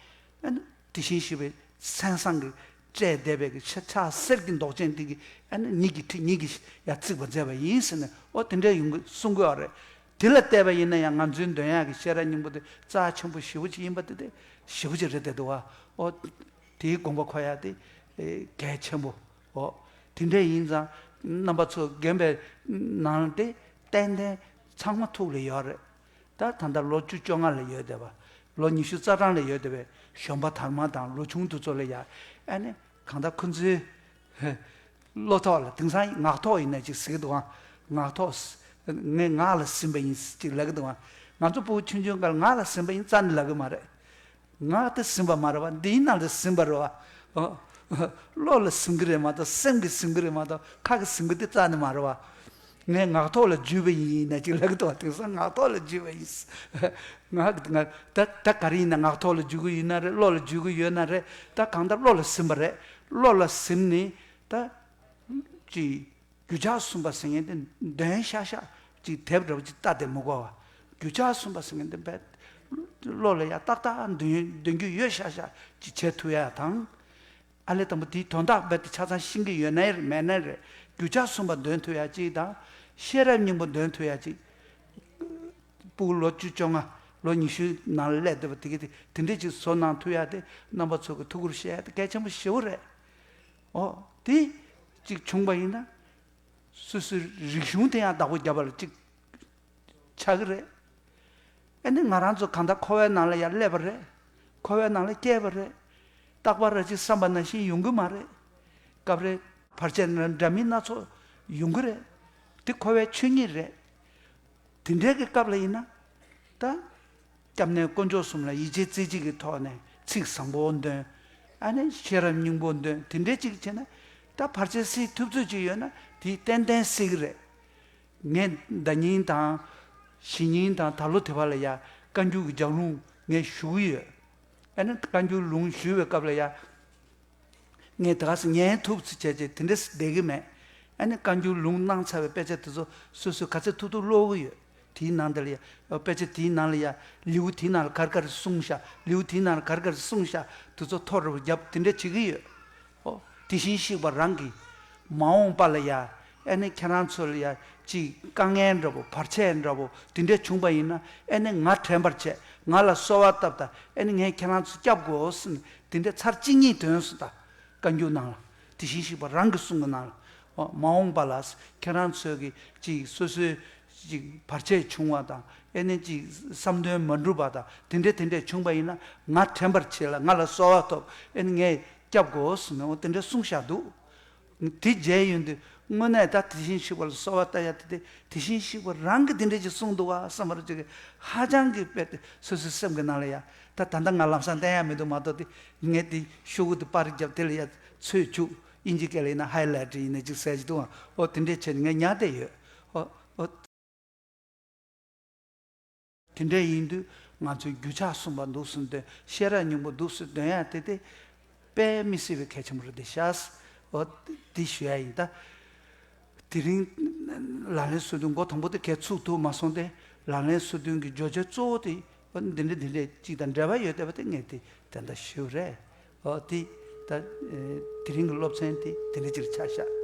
ཨ་ནི་དེ་བཞིན་གཤེགས་པའི་མཚན་བཟང་གི་སྤྲས་བསྡད་པའི་གི་ཕྱག་ཕྱག་གསེར་གྱི་མདོག་ཅན་དེ་གི་ཨ་ནི་ཉིད་ཀྱི་ཁྲི་ཉིད་ཀྱིས་ཡ་བརྩིགས་པ་མཛད་པ་ཡིན་ཟེར་ནས་འོ་དེ་འདྲ་ཡོང་གི་གསུང་གི་ཡོད་རེད། དེ་ལ་བལྟས་པ་ཡིན་ན་ཡང་ང་ཚོའི་འདོན་ཡག་གི་ཤེས་རབ་སྙིང་པོ་དེ་རྩ་ཆེན་པོ་ཞེ་པོ་ཅིག་ཡིན་པ་དེ་དེ་ཞེ་པོ་ཅིག་རེད་བསྡད་འདུག་བ། འོ། དེའི་དགོངས་པ་འཁོར་ཡག་དེ་གལ་ཆེན་པོ། འོ། དེ་འདྲ་ཡིན་ཙང་རྣམ་པ་ཚོ་རྒན་པའི་ནང་དེ་ཏན་ཏན་ཚང་མ་ཐུགས་ལ་ཡོད་རེད། ད་ད་ལྟ་ལོ་བཅུ་བཅོ་ལྔ་ལ་ཡོད་བསྡད་པ། ལོ་ཉི་ཤུ་རྩ་གྲངས་ལ་ཡོད་བསྡད་པའི་གཞོན་པ་དར་མ་དང་ལོ་ཆུང་དེ་ཚོ་ལ་ཡ་ཨ་ནི་གང་ལྟར་ཁོ་ཚོའི་བློ་ཐོག་ལ་དེང་སང་ངག་ཐོག་ཡིན་ན་ཅིག་ཟེར་གི་འདུག་ཨང་། ངག་ཐོག་ངས་ངག་ལ་ཟིན་པ་ཡིན་ཅིག་ལབ་གི་འདུག་ཨང་། ང་ཚོ་ཕྲུ་གུ་ཆུང་ཆུང་སྐབས་ལ་ངག་ལ་ཟིན་པ་ཡིན་རྩ་ནས་ལབ་གི་མ་རེད། ངག་དེ་ཟིན་པ་མ་རེད་བ། འདིའི་ནང་ལ་ཟིན་པ་རེད་བ། ཨོ། བློ་ལ་ཟིན་གི་རེད་མ་གཏོགས་སེམས་ཀྱིས་ཟིན་གི་རེད་མ་གཏོགས་ཁ་གིས་ཟིན་གི་དེ་རྩ་ནས་མ་རེད་བ། ངས་ངག་ཐོག་ལ་བརྒྱུས་པ་ཡིན་ན་ཅིག་ལབ་གི་འདུག་བ། དེང་སང་ངག་ཐོག་ལ་བརྒྱུས་པ་ཡིན། ངག་ང་ད་ད་ག་རེ་ཡིན་ན་ངག་ཐོག་ལ་བརྒྱུད་གི་ཡོད་ན་རེད། བློ་ལ་བརྒྱུད་གི་ཡོད་ན་རེད། ད་གང་ལྟར་བློ་ལ་ཟིན་པ་རེད། བློ་ལ་ཟིན་ནས་ད་ཅིག་རྒྱུ་ཆ་གསུམ་པ་ཟེར་མཁན་དེ་འདོན་ཤག་ཤག་ཅིག་དེབ་འདྲ་པོ་ཅིག་ལྟ་བསྡད་མི་དགོས་བ། རྒྱུ་ཆ་གསུམ་པ་ཟེར་མཁན་དེ་བས་བློ་ལ་ཡ་ཏག་ཏག་འདོན་འདོན་རྒྱུ་ཡོད་ཤག་ཤག་ཅིག་བྱེད་ཐུབ་ཡ་དང་། ཨ་ལས་དང་པོ་དེའི་དོན་དག་རྦད་དེ་ཆ་ཚང་ཤེས་ཀྱི་ཡོད་ན་རེད་མེད་ན་རེད། རྒྱུ་ཆ་གསུམ་པ་འདོན་ཐུབ་ཡ་ཅིག་དང་། ཤེས་རབ་སྙིང་པོ་འདོན་ཐུབ་ཡ་ཅིག་སྤུ་གུ་ལོ་བཅུ་བཅོ་ལྔ་ལོ་ཉི་ཤུ་ནང་ལ་སླེབས་བསྡད་པ་དེ་གི་དེ་དེ་འདྲས་ཅིག་བཟོ་གནང་ཐུབ་ཡ་དེ་རྣམ་པ་ཚོ་གི་ཐུགས་ཁུར་བཞེས་ཡ་དེ་གལ་ཆེན་པོ་ཞེ་པོ་རེད། ཨོ། དེ་གཅིག་བྱུང་པ་ཡིན་ན། སོ་སོའི་རིག་གཞུང་དེ་ཡང་བདག་པོ་རྒྱབ་པ་ལ་གཅིག་ཆགས་ཀྱི་རེད། ཨ་ནི་ང་རང་ཚོ་གང་ལྟར་འཁོར་བའི་ནང་ལ་ཡང་སླེབས་པ་རེད། འཁོར་བའི་ནང་ལ་སྐྱེས་པ་རེད། རྟག་པར་ར་ཅིག་བསམ་པ་ནང་བཞིན་ཡོང་གི་མ་རེད། སྐབས་རེ་བར་ཆད་འདྲ་མིན་སྣ་ཚོགས་ཡོང་གི་རེད། དེ་འཁོར་བའི་ཆོས་ཉིད་རེད། དེ་འདྲའི་གི་སྐབས་ལ་ཡིན་ན། ད། སྐྱབས་གནས་དཀོན་མཆོག་གསུམ་ལ་ཡིད་ཆེས་རྩེ་གཅིག་གི་ཐོག་ནས་ཚིག་བཟང་པོ་འདོན། ཨ་ནི་ཤེས་རབ་སྙིང་པོ་འདོན་དེ་འདྲའི་གཅིག་བྱས་ན། ད་བར་ཆད་སེལ་ཐུབ་ཚོད་ཅིག་ཡོད་ན་དེ་ཏན་ཏན་སེལ་གི་རེད། ངས་ཟླ་ཉིན་དང་། གཞེས་ཉིན་དང་ད་ལོ་དེ་བར་ལ་ཡ་བཀའ་འགྱུར་གྱི་ལྗགས་ལུང་ངས་ཞུ་གི་ཡོད། ཨ་ནི་བཀའ་འགྱུར་ལུང་ཞུ་བའི་སྐབས་ལ་ཡ། ངས་དེ་ག་སེ་ཉན་ཐུབ་ཚེ་བྱས་རྗེས་དེ་འདྲས་བསྡད་ཀྱི་མེད། ཨ་ནི་བཀའ་འགྱུར་ལུང་གནང་ཚར་བའི་དཔེ་ཆ་དེ་ཚོ་སོ་སོས་ག་ཚོད་ཐུབ་ཐུབ་ཀློག་གི་ཡོད། དེའི་ནང་དེ་ལ་ཡ། དཔེ་ཆ་དེའི་ནང་ལ་ཡ། ལེའུ་དེའི་ནང་ལ་ག་རེ་ག་རེ་གསུངས་ཤག་ལེའུ་དེའི་ནང་ལ་ག་རེ་ག་རེ་གསུངས་ཤག་དེ་ཚོ་ཐོ་རེ་བརྒྱབ་དེ་འདྲས་བྱེད་ཀྱི་ཡོད། ཨོ། དེ་བཞིན་གཤེགས་པ་རང་གིས་མ་འོངས་པ་ལ་ཡ། ཨ་ནི་ཁྱེད་རང་ཚོ་ལ་ཡ་ཅིག་དཀའ་ངལ་འདྲ་པོ་བར་ཆད་འདྲ་པོ་དེ་འདྲས་བྱུང་པ་ཡིན་ན། ཨ་ནི་ང་དྲན་པར་བྱས། ང་ལ་གསོལ་བ་བཏབ་དང་། ཨ་ནི་ངས་ཁྱེད་རང་ཚོ་སྐྱབས་དགོས་ཟེར་ནས་དེ་འདྲས་ཚར་གཅིག་གཉིས་ཐོན་སོང་ད། བཀའ་འགྱུར་ནང་ལ། དེ་བཞིན་གཤེགས་པ་རང་གི་གསུང་གི་ནང་ལ། འོ། མ་འོངས་པ་ལ་ཁྱེད་རང་ཚོས་ཀྱི་ཅིག་སོ་སོའི་ཅིག་བར་ཆད་བྱུང་བ་དང་། ཨེ་ནི་ཅིག་བསམ་དོན་མ་འགྲུབ་པ་དང་། དེ་འདྲས་དེ་འདྲས་བྱུང་པ་ཡིན་ན། ང་དྲན་པར་བྱེད་ལ། ང་ལ་གསོལ་བ་ཐོབ། ཨེ་ནི་ངས་སྐྱབས་དགོས་ཟེར་ནས། འོ། དེ་འདྲས་གསུངས་བཞག་འདུག་དེ་མཇལ་ཡོང་དུས་དངོས་གནས་ད་དེ་བཞིན་གཤེགས་པ་ལ་གསོལ་བ་བཏབ་ཡ་དེ། དེ་དེ་བཞིན་གཤེགས་པ་རང་གིས་དེ་འདྲས་ཅིག་གསུངས་འདུག་བ་བསམ་པར་ཅིག་ཧ་ཅང་གི་དཔེ་དེ་སོ་སོའི་སེམས་ཀྱི་ནང་ལ་ཡ། ད་ད་ལྟ་ང་ལམ་སང་བསྟན་ཡ་མི་འདུག་མ་གཏོགས་དེ། ངས་དེ་ཤོག་གུ་དེ་པར་བརྒྱབ། དེ་ལ་ཡ་ཚོས་བཅུག་ཨིན་ཇི་སྐད་ལ་ཡིན་ན་ཧའི་ལའི་ཊི་ཡིན་ན་ཅིག་ཟེར་གྱི་འདུག་ཨ། འོ། དེ་འདྲས་བྱས་ནས་ངས་ཉར་བསྡད་ཡོད། འོ། འོ། དེ་འདྲ་ཡིན་དུས་ང་ཚོས་རྒྱུ་ཆ་གསུངས་པ་འདུག་ཟེར་འདོན། ཤེས་རབ་སྙིང་པོ་འདུག་ཟེར་འདོན་ཡ་དེ་དེ་དཔེ་མི་སྲིད་པའི་གལ་ཆེན་པོ་རེད་དེ་ཤག་འོ། དེ་ཞུ་ཡ་ཡིན་ད། དེ་རིང་ལག་ལེན་སོ་བདུན་འགོ་དང་པོ་དེ་གས་ཚུགས་ཐུབ་མ་སོང་སྟེ། ལག་ལེན་སོ་བདུན་གྱི་བརྗོད་བྱ་གཙོ་བོ་དེ། འོ། འདི་འདྲ་འདི་འདྲ་ཅིག་དང་འབྲེལ་བ་ཡོད་བསྡད་པ་དེ་ངས་དེ་དེ་འདྲ་ཞུས་རེད། འོ། དེ་ད། ཨེ། དེ་རིང་གི་སློབ་ཚན་དེ་དེ་འདྲ་ཅིག་ཆགས་ཤག